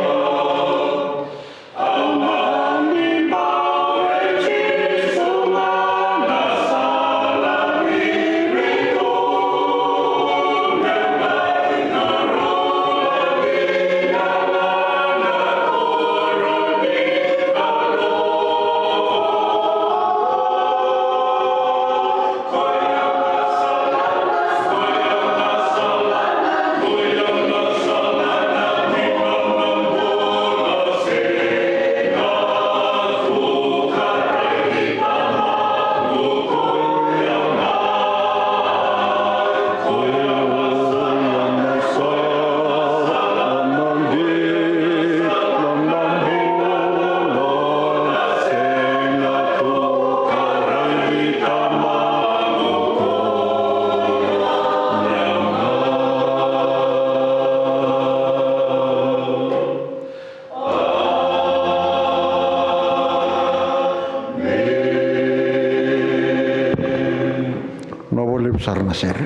Vinaka vakalevu sara na sere.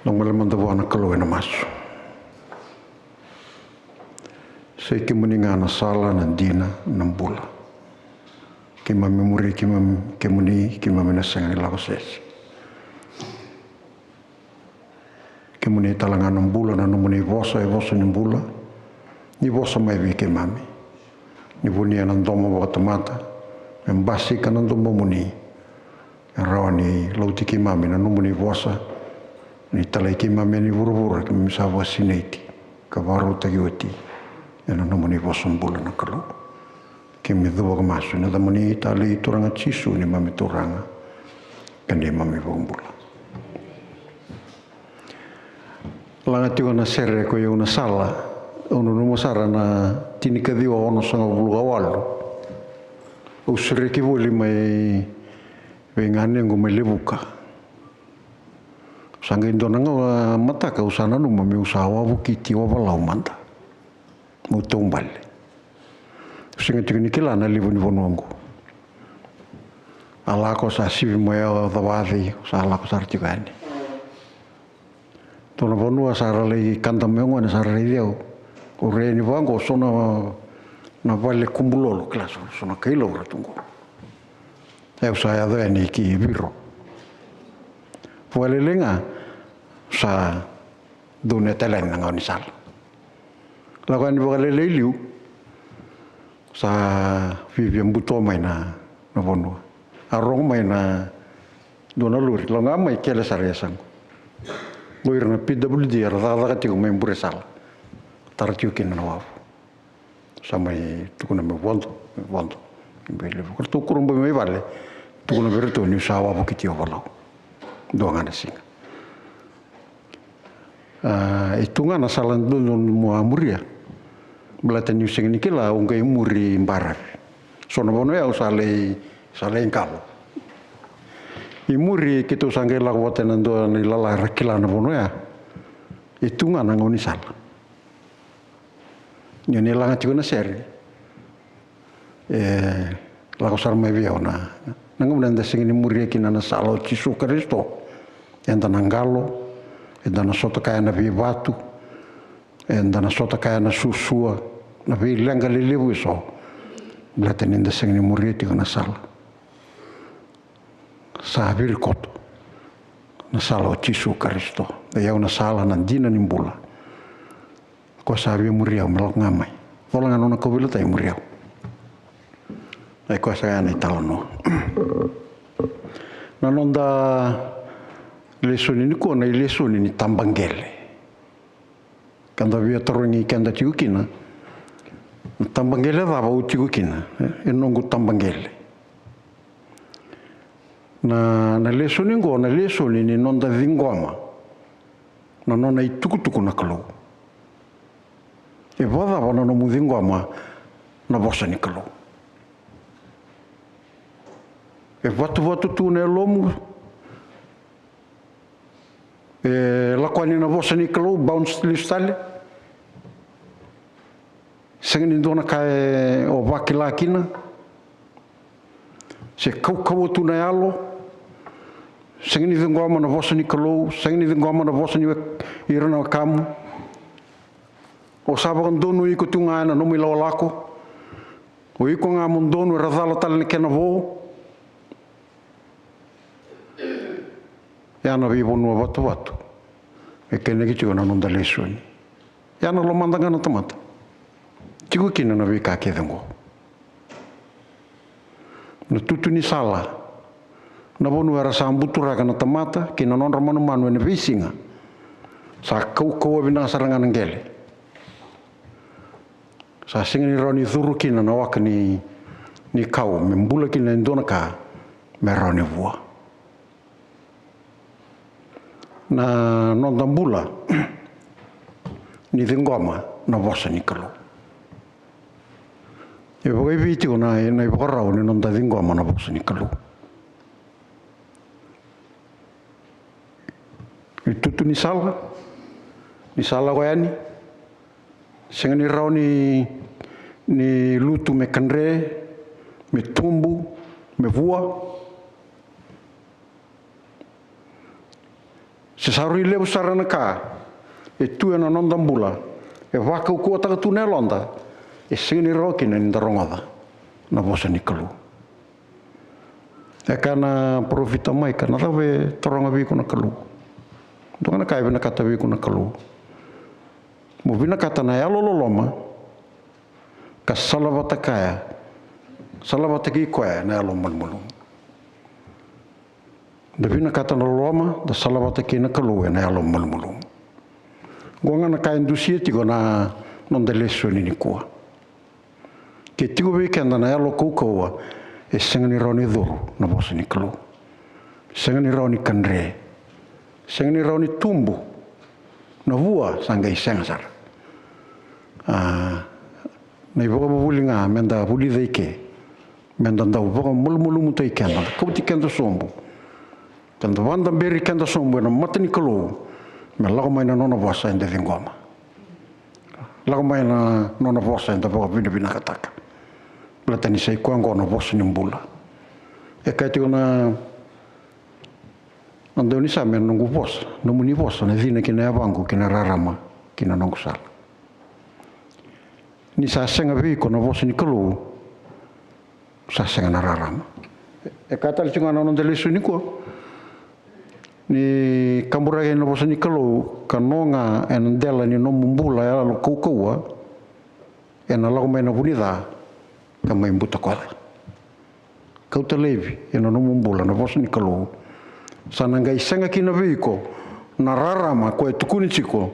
Na gole mada vua na Kalou ena masu. Sa i kemuni ga na sala, na dina, na bula. Keimami muri keimami, kemuni, keimami na sega ni lako sese. Kemuni tale ga na bula, na nomuni vosa e vosa ni bula. Ni vosa mai vei keimami. Ni vunia na domo vakatamata, me basika na domomuni. E rawa ni lauti keimami na nomuni vosa. Ni talai keimami yani vuravura, keimami sa vakasinaiti ka vakarautaki oti ena nomuni vosa bula na Kalou. Keimami cuva ka masu ena yacamuni talei, Turaga Jisu, neimami Turaga ka neimami iVakabula. Laga tiko na sere ko i Au na Sala. Au nanuma sara na tinikaciwa onosagavulu ka walu. Au sereki voli mai vei ganequ mai Levuka. Sa qai dua na gauna mataka au sa nanuma meu sa wavokiti Ovalau mada, meu taubale. Au sega tiko ni kila na levu ni vanua oqo. A lako sa sivi mai o Cavacei, au sa lako sara tiko yani. Dua na vanua sa ra lai kada mai o gone, sa ra raici au. Au rai yani vaqo, so na, na vale kubulolo, kila, so, so na kailaura tu qo. Au sa yaco yani ki Viro. Vakalailai ga sa donuya tale yani na gaunisala. Lako yani vakalailai liu, sa viavia buto mai na, na vanua. A rogo mai na dua na lori, lako ga mai, kele sara e yasaqu. O ira na P W D era cakacaka tiko mai bure sala, tara tiko kina na wavu. Sa mai tukuna meu vodo, meu vodo. Bele ratou kurabui mai vale, tukuna vei ratou niu sa wavokiti Ovalau. Dua ga na siga. A, e tu ga na sala dodonu mo a muria. Baleta niu sega ni kila, au qai muri baravi. So na vanua ya au sa lai, sa lai qalo. I muri keitou sa qai lako vata ena dua na ilala era kila na vanua ya. E tu ga na gaunisala. Ni o ni laga tiko na sere, e lako sara mai vei au na, na gauna eda sega ni muria kina na sala o Jisu Karisito. Eda na qalo, eda na sota kaya na veivatu, eda na sota kaya na suasua, na veileqa lelevu eso. Baleta ni da sega ni muria tiko na sala sa virikoto, na sala o Jisu Karisito. E au na sala, na dina ni bula. Ko sa via muri au me lako ga mai. Cola ga na nona kauveilatai, muri au. Ai koya sa ya na italanoa. Na noda lesoni nikua, na ilesoni ni tabaqele. Ka da via tarogi keda tiko kina, na tabaqele cava au tiko kina, e noqu tabaqele. Na, na lesoni oqo, na lesoni ni noda ciqoma na nona itukutuku na Kalou. E vakacava na nomu ciqoma na vosa ni Kalou? E vatuvatu tu na yalomu? E lako yani na vosa ni Kalou, bounce lesu tale? Sega ni dua na ka e o vakila kina? Se kaukauwa tu na yalo? Sega ni ciqoma na vosa ni Kalou, sega ni ciqoma na vosa ni wek-, ira na wekamu. O sa vakadonui iko tu ga ena nomu ilakolako. O iko ga mo donu, era cala tale na kena vo. Ya na veivanua vatuvatu e keneki tiko na noda lesoni. Ya na lomada ga na tamata. Tiko kina na veika kece oqo. Na tutu ni sala, na vanua era sa buturaka na tamata kei na nodra manumanu ena veisiga. Sa kaukauwa vinaka sara ga na qele. Sa sega ni rawa ni curu kina na waka ni, ni kau me bula kina e dua na ka me rawa ni vua. Na noda bula ni ciqoma na vosa ni Kalou. E vakaevei tiko na, na ivakarau ni noda ciqoma na vosa ni Kalou? Itutu ni sala, ni sa lako yani, sega ni rawa ni, ni lutu me kadre, me tubu, me vua. Se sa rui levu sara na ka e tu ena noda bula e vakaukauwataka tu na yaloda, e sega ni rawa kina ni da rogoca na vosa ni Kalou. E kaya na parofita mai, ka na cava e taroga vei iko na Kalou? Dua ga na ka e vinakata vei iko na Kalou, mo vinakata na yalo loloma, ka salavata kaya, salavata kei koya na yalo malumalumu. Da vinakata na loloma, da salavata kei na Kalou ena yalo malumalumu. Oqo ga na ka e dusia tiko na noda lesoni nikua. Ke tiko vei keda na yalo kaukauwa, e sega ni rawa ni curu na vosa ni Kalou. Sega ni rawa ni kadre. Sega ni rawa ni tubu. Na vua sa qai sega sara. A, na ivakavuvuli ga me da vulica i ke, me da dau vakamalumalumutaki keda, da kauti keda sobu. Ka da vakadaberi keda sobu ena mata ni Kalou me lako mai na nona vosa eda ciqoma. Lako mai na nona vosa eda vakavinavinakataka. Baleta ni sa i koya oqo na vosa ni bula. E kaya tiko na, na daunisame, na noqu vosa, nomuni vosa na cina ki na yavaqu ki na rarama ki na noqu sala. Ni sa sega vei iko na vosa ni Kalou, sa sega na rarama. E kaya tale tiko ga na noda lesoni nikua, ni kaburaki na vosa ni Kalou ka no ga ena dela ni nomu bula yalo kaukauwa, ena lako mai na vu ni ca ka mai butakoca. Kauta laivi ena nomu bula na vosa ni Kalou. Sa na qai sega kina vei iko na rarama ko e tukuni tiko,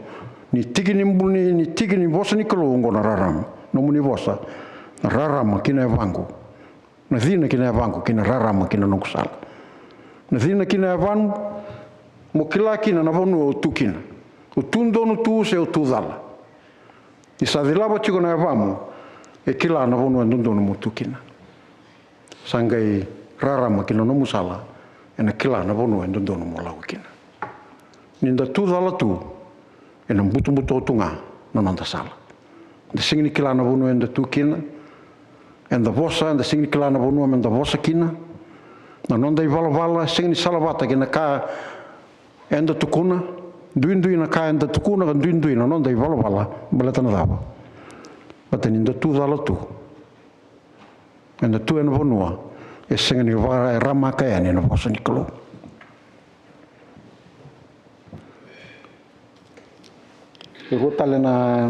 ni tiki ni bula, ni, ni tiki ni vosa ni Kalou oqo na rarama. Nomuni vosa na rarama ki na yavaqu. Na cina ki na yavaqu ki na rarama ki na noqu sala. Na cina ki na yavamu, mo kila kina na vanua o tu kina. O tu donu tu se o tu cala. Ni sa cilava tiko na yavamu, e kila na vanua e dodonu mo tu kina. Sa qai rarama ki na nomu sala, ena kila na vanua e dodonu mo lako kina. Ni da tu cala tu, ena butobuto tu ga na noda sala. Da sega ni kila na vanua eda tu kina, eda vosa, eda sega ni kila na vanua meda vosa kina. Na noda ivalavala e sega ni salavata kei na ka eda tukuna, duidui na ka eda tukuna, ka duidui na noda ivalavala, baleta na cava? Baleta ni da tu cala tu. Eda tu ena vanua e sega ni vakaramaka yani na vosa ni Kalou. E rua tale na,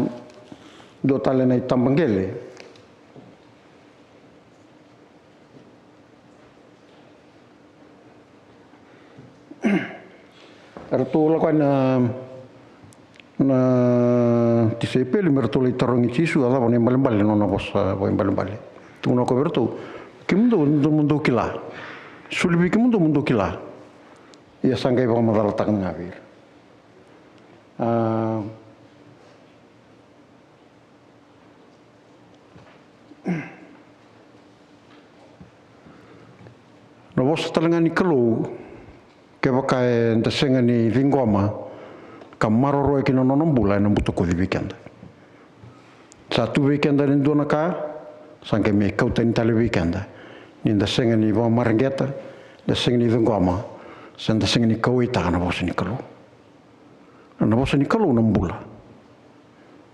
dua tale na itabaqele. Eratou lako yani na, na tisaipeli me ratou lai tarogi Jisu, a cava na ibalebale na nona vosa vakaibalebale. Tukuna o koya vei iratou, kemudou, dou mo dou kila. Soli vei kemudou mo dou kila. Ia sa qai vakamacalataka ga vei ira. A, na vosa tale ga ni Kalou, kevaka eda sega ni ciqoma ka maroroya kina na nona bula, ena butakoci vei keda. Sa tu vei keda e dua na ka, sa qai mai kau tani tale vei keda. Ni da sega ni vakamareqeta, da sega ni ciqoma, se da sega ni kauwaitaka na vosa ni Kalou. Na vosa ni Kalou na bula.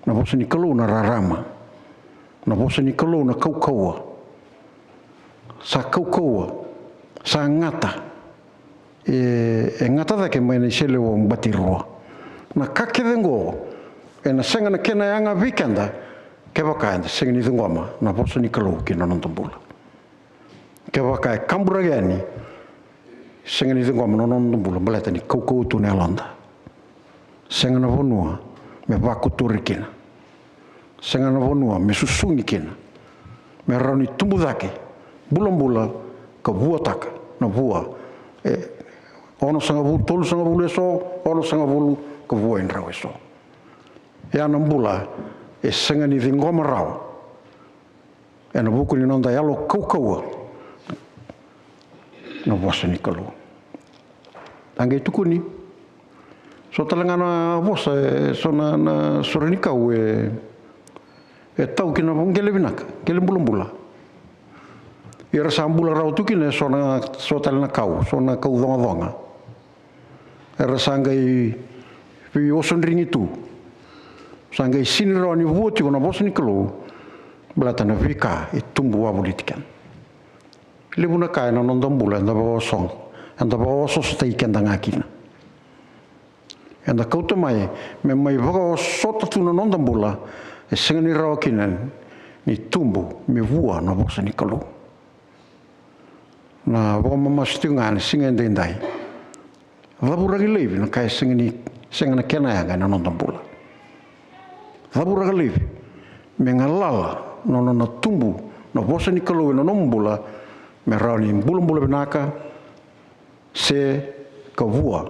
Na vosa ni Kalou na rarama. Na vosa ni Kalou na kaukauwa. Sa kaukauwa. Sa gata. E, e gata cake mai na iseleiwau bati rua. Na ka kece oqo, ena sega na kena yaga vei keda, kevaka eda sega ni ciqoma na vosa ni Kalou ki na noda bula. Kevaka e kaburaki yani, sega ni ciqoma na noda bula, baleta ni kaukauwa tu na yaloda. Sega na vanua me vakuturi kina. Sega na vanua me susugi kina. Me rawa ni tubu cake, bulabula, ka vuataka na vua. E, onosagavulu, tolusagavulu eso, onosagavulu, ka vua i drau eso. Ia na bula e sega ni ciqoma rawa ena vuku ni noda yalo kaukauwa na vosa ni Kalou. A qai tukuni, so tale ga na vosa, e so na, na sore ni kau e, e tau ki na qele vinaka, qele bulabula. Ia era sa bula rawa tu kina e so na, so tale na kau, so na kau cogacoga. Era sa qai veiosodrigi tu. Sa qai sini rawa ni vua tiko na vosa ni Kalou, baleta na veika e tubu wavoliti keda. Levu na ka ena noda bula eda vakaoso, eda vakaosoosotaki keda ga kina. Eda kauta mai me mai vakaosota tu na noda bula, e sega ni rawa kina ni tubu me vua na vosa ni Kalou. Na vakamamasu tiko ga ena siga edaidai. Cavuraki laivi na ka e sega ni, sega na kena yaga ena noda bula. Cavuraka laivi me galala na nona tubu na vosa ni Kalou ena nomu bula, me rawa ni bulabula vinaka, se ka vua,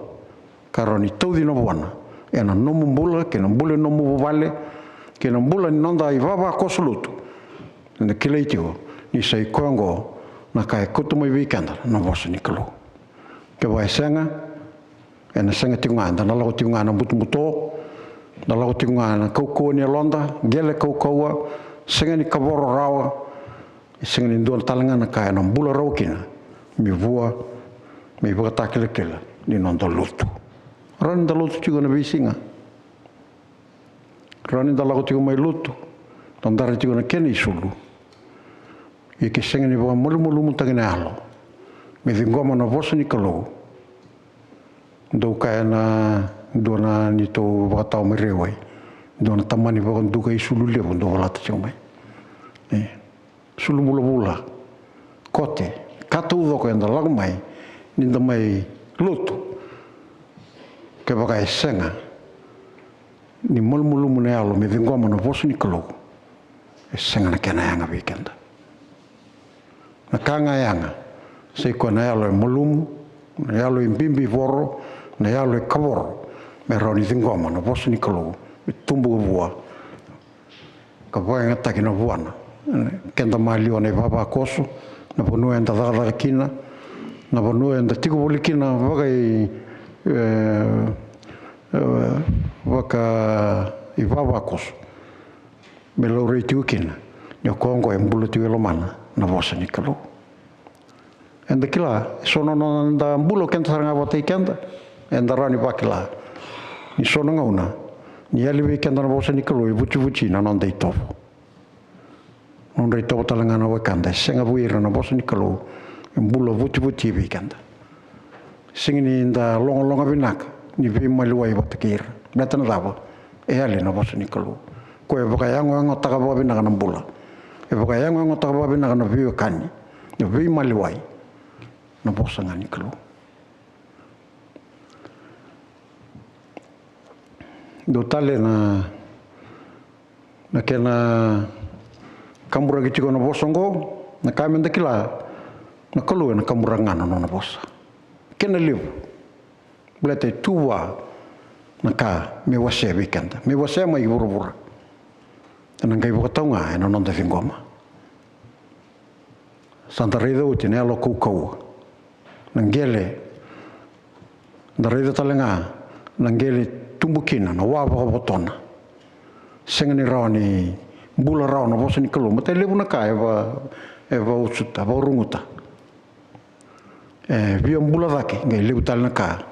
ka rawa ni tauci na vuana ena nomu bula, kei na bula ni nomu vuvale, kei na bula ni noda ivavakoso lotu. Eda kilai tiko ni sa i koya oqo na ka e kauta mai vei keda na vosa ni Kalou. Kevaka e sega, ena sega tiko ga, eda na lako tiko ga na butobuto, na lako tiko ga na kaukauwa ni yaloda, qele kaukauwa, sega ni kavoro rawa, e sega ni dua tale ga na ka ena bula rawa kina me vua, me ivakatakilakila ni noda lotu. Rawa ni da lotu tiko na veisiga. Rawa ni da lako tiko mai lotu, da dara tiko na kena isulu. Ia ke sega ni vakamalumalumutaki na yalo me ciqoma na vosa ni Kalou. Dou kaya na dua na neitou vakatawa mai Rewa, dua na tamani vakaduka isulu levu dou volata tiko mai. E, sulu vulavula, kote, ka taucoko eda lako mai ni da mai lotu. Kevaka e sega ni malumalumu na yalo me ciqoma na vosa ni Kalou, e sega na kena yaga vei keda. Na ka ga e yaga, sai koya na yalo e malumu, na yalo e bibivoro, na yalo e kavoro, me rawa ni ciqoma na vosa ni Kalou, me tubu ka vua, ka vakayagataki na vuana. Keda maliwa na ivavakoso, na vanua eda cakacaka kina, na vanua eda tiko voli kina vaka i, e, e, vaka ivavakoso. Me laurai tiko kina ni o koya oqo e bula tiko e lomana na vosa ni Kalou. Eda kila, e so na noda bula o keda sara ga vata i keda, eda rawa ni vakila ni so na gauna ni yali vei keda na vosa ni Kalou e vucivuci na noda itovo. Nodra itovo tale ga na wekada, e sega vei ira na vosa ni Kalou e bula vucivuci vei keda. Sega ni da logaloga vinaka ni veimaliwai vata kei ira. Baleta na cava? E yali na vosa ni Kalou. Koya e vakayagoyagotaka vakavinaka na bula. E vakayagoyagotaka vakavinaka na veiwekani, na veimaliwai, na vosa ga ni Kalou. Dua tale na, na kena kaburaki tiko na vosa oqo, na ka meda kila, na Kalou ena kaburaka ga na nona vosa. Kena levu. Baleta e tu vua na ka me wasea vei keda, me wasea mai ki vuravura. Ena qai vakatau ga ena noda ciqoma. Sa da raica oti na yalo kaukauwa, na qele. Da raica tale ga na qele tubu kina na wa vakavotona. Sega ni rawa ni bula rawa na vosa ni Kalou, baleta e levu na ka e va, e vausuta, vakaruguta. E via bula cake, qai levu tale na ka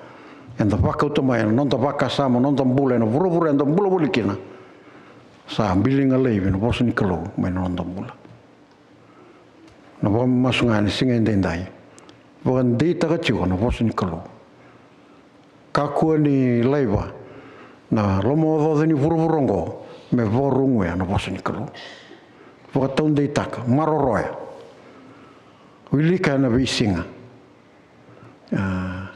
eda vakauta mai ena noda vakasama, noda bula, ena vuravura eda bula voli kina. Sa biliga laivi na vosa ni Kalou mai na noda bula. Na vakamamasu ga ena siga edaidai, vakadeitaka tiko na vosa ni Kalou. Kakua ni laiva na lomaocaoca ni vuravura oqo me vakaruguya na vosa ni Kalou. Vakataudeitaka, maroroya, wilika ena veisiga. A,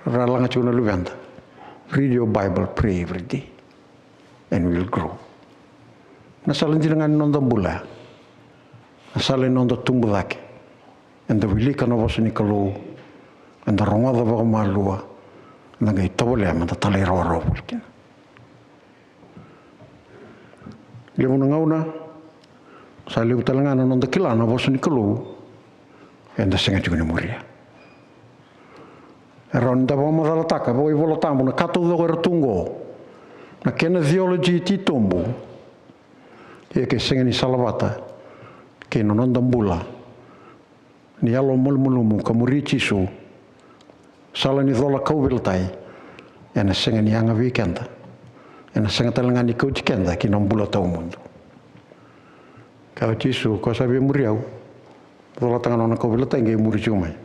ra laga tiko na luveda, read your Bible, pray every day, and we will grow. Na sala dina ga ni noda bula, na sala ni noda tubu cake, eda wilika na vosa ni Kalou, eda rogoca vakamalua, eda qai tovolea meda talairawarawa voli kina. Levu na gauna sa levu tale ga na noda kila na vosa ni Kalou, eda sega tiko ni muria. E rawa ni da vakamacalataka vakaivolatabu na ka taucoko era tu oqo, na kena theology titobu. Ia ke sega ni salavata kei na noda bula ni yalo malumalumu ka muri Jisu, sala ni cola kauveilatai, ena sega ni yaga vei keda. Ena sega tale ga ni kauti keda ki na bula tawamudu. Kaya o Jisu, ko sa via muri au, colata ga na nona kauveilatai qai muri tiko mai.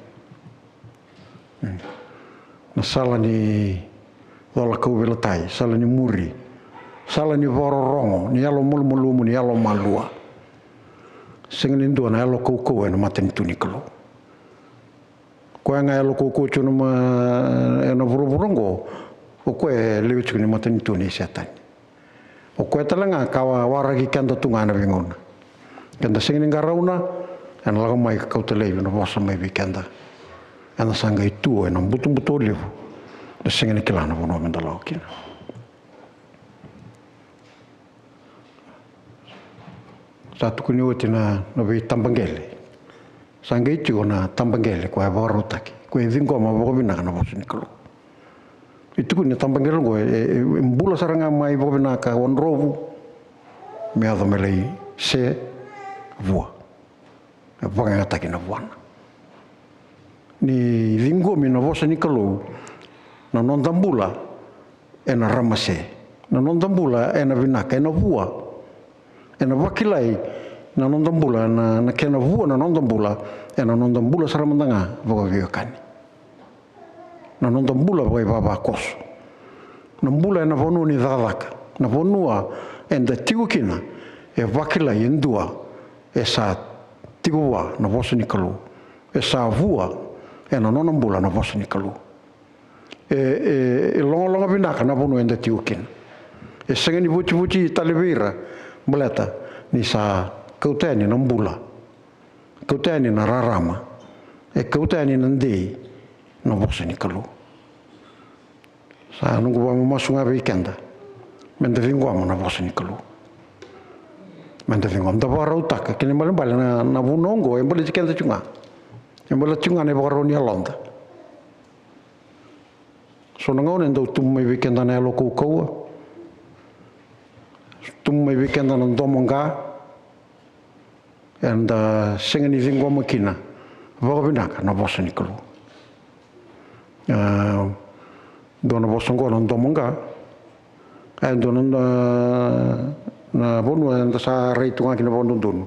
Na sala ni cola kauveilatai, sala ni muri, sala ni vakarorogo, ni yalo malumalumu, ni yalo malua. Sega ni dua na yalo kaukauwa ena matanitu ni Kalou. Koya ga yalo kaukauwa tiko ena vuravura oqo, o koya e lewe tiko ni matanitu nei Setani. O koya tale ga ka waraki keda tu ga ena veigauna. Keda sega ni qarauna, ena lako mai ka kauta laivi na vosa mai vei keda. Eda sa qai tu ena butobuto levu, da sega ni kila na vanua meda lako kina. Sa tukuni oti na, na veitabaqele. Sa qai tiko na tabaqele koya e vakarautaki. ko e ciqoma vakavinaka na vosa ni Kalou. E tukuni na tabaqele oqo, e, e, e bula sara ga mai vakavinaka o Drovu me yaco me lai se Vua. E vakayagataki na vuana. Ni ciqomi na vosa ni Kalou, na noda bula ena ramase, na noda bula ena vinaka, ena vua, ena vakilai na noda bula, na, na kena vua na noda bula, ena noda bula sara mada ga vakaveiwekani. Na noda bula vakaivavakoso, na bula ena vanua ni cakacaka, na vanua eda tiko kina, e vakilai e dua e sa tiko vua na vosa ni Kalou, e sa vua ena nona bula na vosa ni Kalou. E, e, e logaloga vinaka na vanua eda tiko kina. E sega ni votivoti tale vei ira, baleta ni sa kauta yani na bula, kauta yani na rarama, e kauta yani na dei na vosa ni Kalou. Sa noqu vakamamasu ga vei keda, meda ciqoma na vosa ni Kalou. Meda ciqoma, da vakarautaka, kena ibalebale na, na vunau oqo e baleti keda tiko ga. E baleta tiko ga na ivakarau ni yaloda. So na gauna e dau tubu mai vei keda na yalo kaukauwa, tubu mai vei keda na domoqa, eda sega ni ciqoma kina vakavinaka na vosa ni Kalou. A, dua na vosa oqo na domoqa, e dua na, na, na vanua eda sa rai tu ga kina vakadodonu.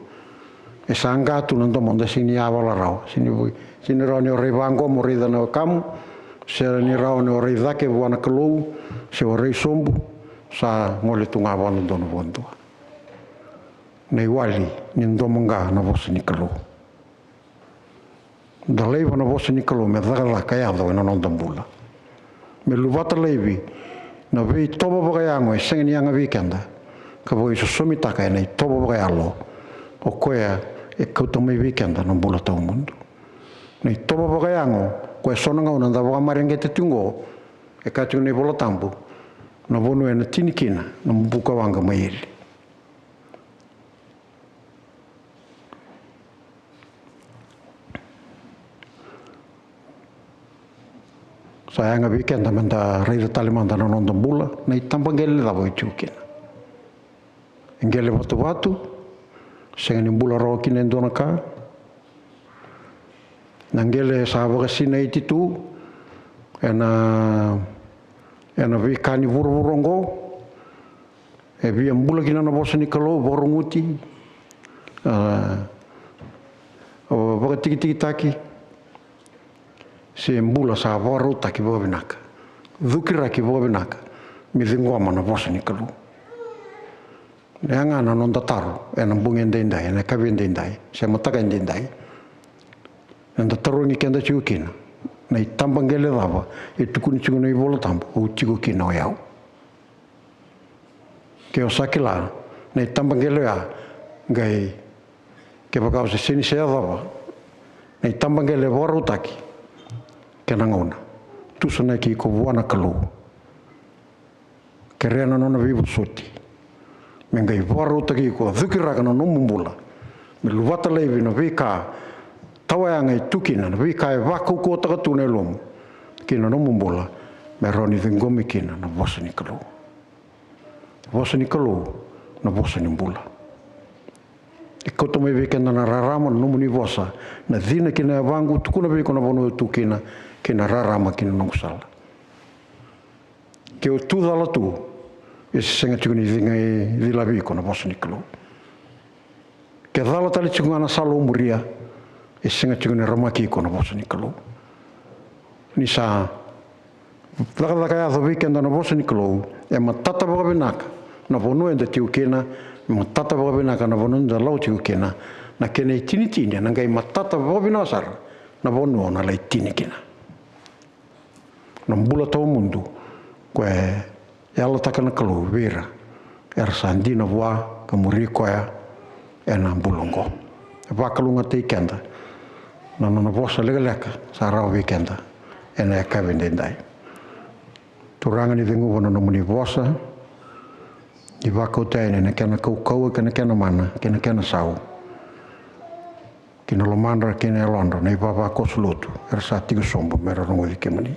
E sa qa tu na domoda, sega ni yavala rawa, sega ni, sega ni rawa ni o rai vaqoma o raica na wekamu, sega ni rawa ni o rai cake vua na Kalou, se o rai sobu, sa gole tu ga vakadodonu vakadua. Na iwali ni domoqa na vosa ni Kalou. Da laiva na vosa ni Kalou me cakacaka yaco ena noda bula, me luvata laivi na veitovo vakayago e sega ni yaga vei keda, ka vakaisosomitaka ena itovo vakayalo, o koya e kauta mai vei keda na bula tawamudu. Na itovo vakayago, koya so na gauna da vakamareqeta tiko oqo, e kaya tiko na iVola Tabu, na vanua ena tini kina na bukawaqa mai eli. Sa yaga vei keda meda raica tale mada na noda bula, na itabaqele cava e tiko kina. E qele vatuvatu, sega ni bula rawa kina e dua na ka. Na qele sa vakasinaiti tu ena, ena veika ni vuravura oqo. E via bula kina na vosa ni Kalou, vakaroguti, a, o vakatikitikitaki, se bula sa vakarautaki vakavinaka, cukiraki vakavinaka, me ciqoma na vosa ni Kalou. E ya ga na noda taro ena bogi edaidai, ena yakavi edaidai, se mataka edaidai. Eda tarogi keda tiko kina, na itabaqele cava e tukuni tiko na iVola Tabu, au tiko kina o yau. Ke o sa kila na itabaqele oya, qai kevaka o se sega ni se yacova na itabaqele e vakarautaki, kena gauna, tusanaki iko vua na Kalou. Kerea na nona veivosoti me qai vakarautaki iko, cukiraka na nomu bula me luvata laivi na veika tawayaga e tu kina, na veika e vakaukauwataka tu na yalomu kina nomu bula, me rawa ni ciqomi kina na vosa ni Kalou. Vosa ni Kalou, na vosa ni bula. E kauta mai vei keda na rarama na nomuni vosa, na cina kei na yavaqu, tukuna vei iko na vanua au tu kina, kei na rarama ki na noqu sala. Ke o tu cala tu, e se sega tiko ni ciqai cilavi iko na vosa ni Kalou. Ke cala tale tiko ga na sala o muria, e sega tiko ni ramaki iko na vosa ni Kalou. Ni sa cakacaka yaco vei keda na vosa ni Kalou, e matata vakavinaka na vanua eda tiko kina, e matata vakavinaka na vanua eda lako tiko kina, na kena itinitini ena qai matata vakavinaka sara na vanua o na lai tini kina. Na bula tawamudu, koya e yalataka na Kalou vei ira era sa dina vua ka muri koya ena bula oqo. E vakalougatataki keda na nona vosa lekaleka sa rawa vei keda ena yakavi edaidai. Turaga, ni ceguva na nomuni vosa, ni vakauta yani na kena kaukauwa kei na kena mana kei na kena sau. ki na lomadra kei na yalodra na ivavakoso lotu era sa tiko sobu me ra rogoci kemuni.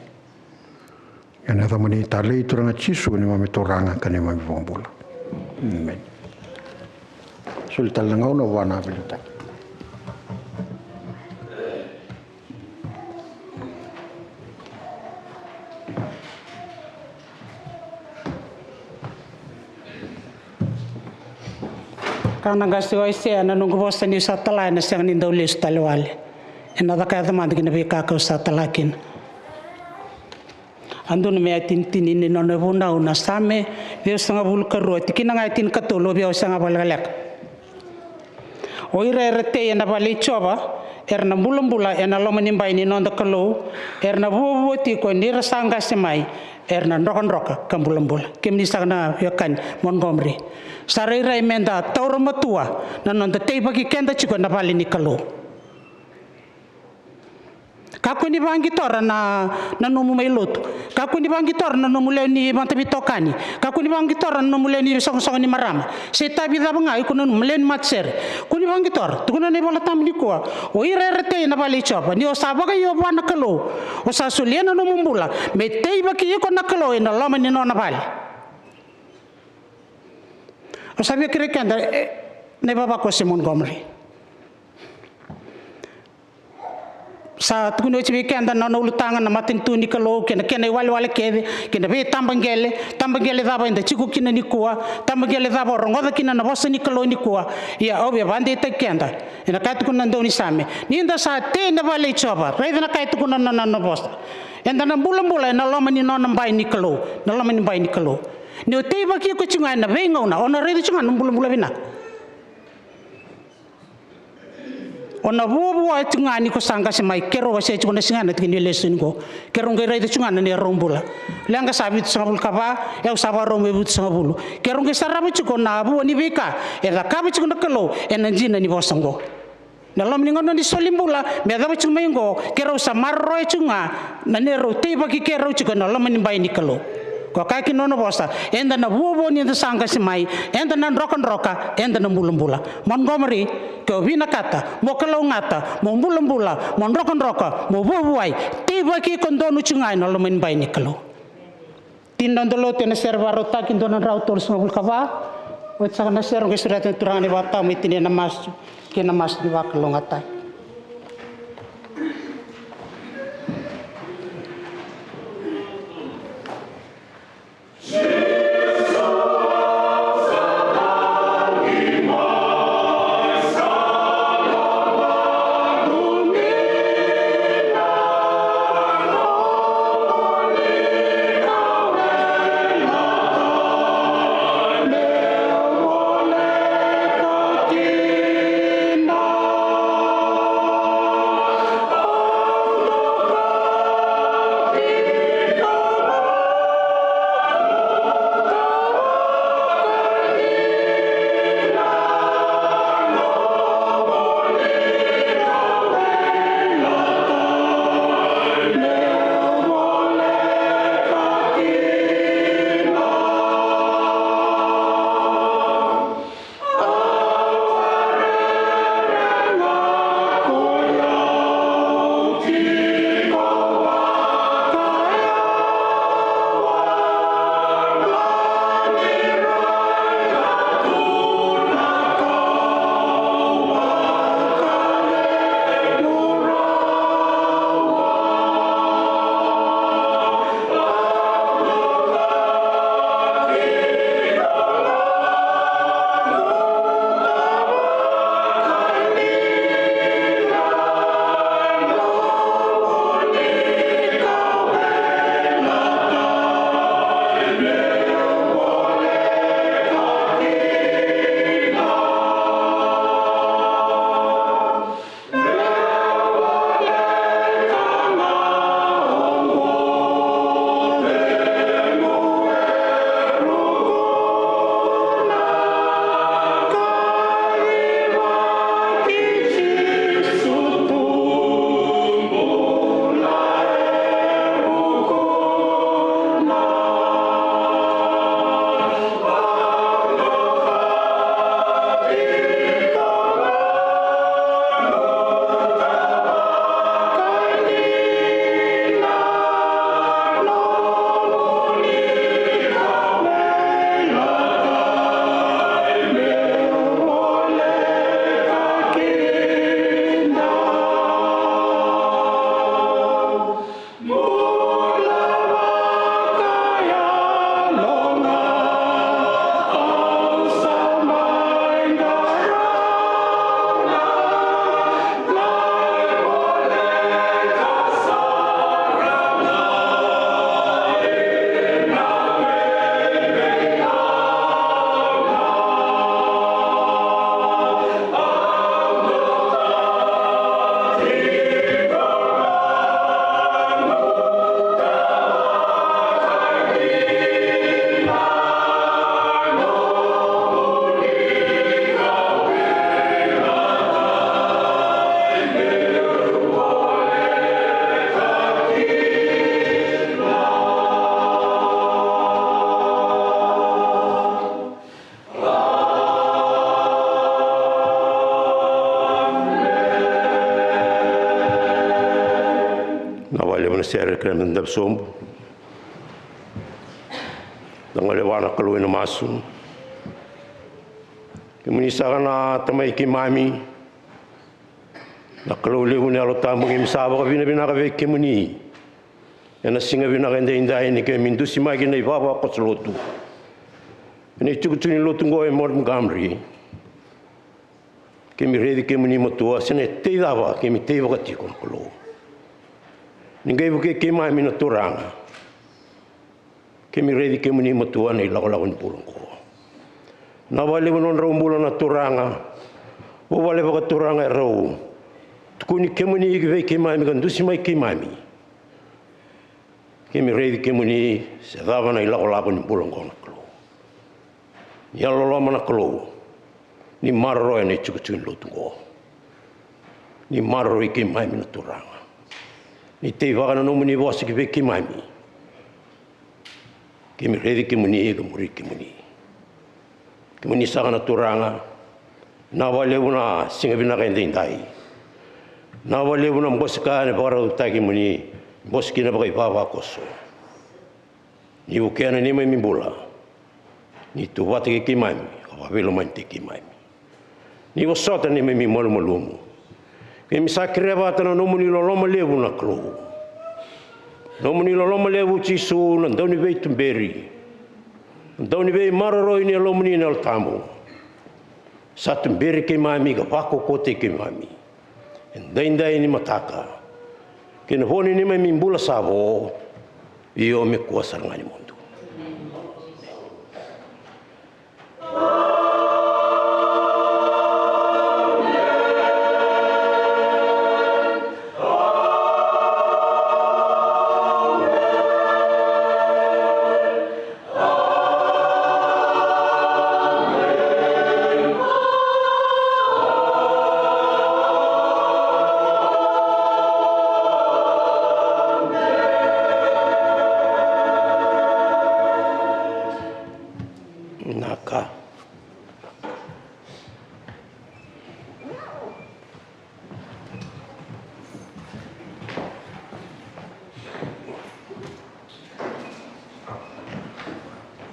Ena yacamuni talei, Turaga Jisu, neimami Turaga ka neimami iVakabula. Emeni. Soli tale na gauna vua na veiliutaki. Ka na qase o Aisea, na noqu vosa niu sa tala ena sega ni dau lesu tale wale. Ena caka yaco mada ki na veika kau sa tala kina. A dua na me a tinitini ni nona vunau na Same ciwasagavulu ka rua, tikina ga e tinikatolu, au via wasea ga vakalekaleka. O ira era tei ena vale i Jiova, era na bulabula ena loma ni bai ni noda Kalou, era na vuavua tiko ni ra sa qase mai, era na drokadroka ka bulabula. Kemuni saka na veiwekani Montgomery, sa rairai meda taura matua na noda teivaki keda tiko ena vale ni Kalou. Kakua ni vaqitora na, na nomu mai lotu. Kakua ni vaqitora na nomu lewe ni vata veitokani. Kakua ni vaqitora na nomu lewe ni isoqosoqo ni marama. Se itavi cava ga iko nanuma, lewe ni matasere. Kua ni vaqitora. Tukuna na iVola Tabu nikua, o ira era tei ena vale i Jiova, ni o sa vakaio vua na Kalou, o sa solia na nomu bula me teivaki iko na Kalou ena loma ni nona vale. Au sa via kerei keda, e, na ivavakoso e Montgomery. Sa tukuni oti vei keda na nona ulutaga na matanitu ni Kalou kei na kena iwalewale kece, kei na veitabaqele. Tabaqele cava eda tiko kina nikua? Tabaqele cava o rogoca kina na vosa ni Kalou nikua? Ia au via vakadeitaki keda ena ka e tukuna na daunisame, ni da sa tei ena vale i Jiova, raica na ka e tukuna na nona vosa. Eda na bulabula ena loma ni nona bai ni Kalou, na loma ni bai ni Kalou. Ni o teivaki iko tiko ga ena veigauna, o na raica tiko ga na bulabula vinaka. O na vuavua tiko ga ni ko sa qase mai. Keirau wasea tiko na siga na tiki ni lesoni qo. Keirau qai raica tiko ga na neirau bula. Leqa sa vitusagavulu ka va, e au sa vakarau mai vitusagavulu. Keirau qai sarava tiko na vua ni veika e cakava tiko na Kalou ena dina ni vosa qo. Na loma ni gauna ni soli bula me yacova tiko mai qo, keirau sa maroroya tiko ga na neirau teivaki keirau tiko ena loma ni bai ni Kalou. Ko kaya kina nona vosa, eda na vuavua ni da sa qase mai, eda na drokadroka, eda na bulabula. Montgomery, ke o vinakata mo kalougata, mo bulabula, mo drokadroka, mo vuavuai, teivaki iko donu tiko ga ena loma ni bai ni Kalou. Tini na noda lotu ena sere vakarautaki, dua na drau tolusagavulu ka va. Oti saka na sere, qai sureta na Turaga na ivakatawa me tinia na masu kei na masu ni vakalougatataki. Sere, kerea meda davo sobu. Da gole vua na Kalou ena masu. Kemuni saka na Tamai keimami, na Kalou levu, na Yalo Tabu, keimami sa vakavinavinaka vei kemuni ena siga vinaka edaidai ni keimami dusimaki na ivavakoso lotu ena itukutuku ni lotu oqo e Montgomery. Keimami raici kemuni matua, se na itei cava keimami teivaka tiko, na Kalou. Ni qai vukei keimami, na Turaga. Keimami raici kemuni matua ena ilakolako ni bula oqo. Vinaka vakalevu na nodrau bula, na Turaga. Vuvale vakaturaga erau tukuni kemuni ki vei keimami ka dusimaki keimami. Keimami raici kemuni se cava na ilakolako ni bula oqo, na Kalou. Ni yalololoma, na Kalou, ni maroroya na itukutuku ni lotu oqo. Ni maroroi keimami, na Turaga. Ni teivaka na nomuni vosa ki vei keimami. Keimami raici kemuni ka muri kemuni. Kemuni saka, na Turaga. Vinaka vakalevu na siga vinaka edaidai. Vinaka vakalevu na bose ka ena vakarautaki kemuni, bose kina vakaivavakoso. Ni vukea na neimami bula. Ni tu vata kei keimami ka vakaveilomani kei keimami. Ni vosota na neimami malumalumu. Keimami sa kerea vata na nomuni loloma levu, na Kalou. Nomuni loloma levu, Jisu, na dauniveituberi, na dauniveimaroroi ni Yalomuni na Yalo Tabu. Sa tuberi keimami ka vakaukauwataki keimami edaidai ni mataka kei na vo ni neimami bula sa vo, io me kua sara ga ni mudu.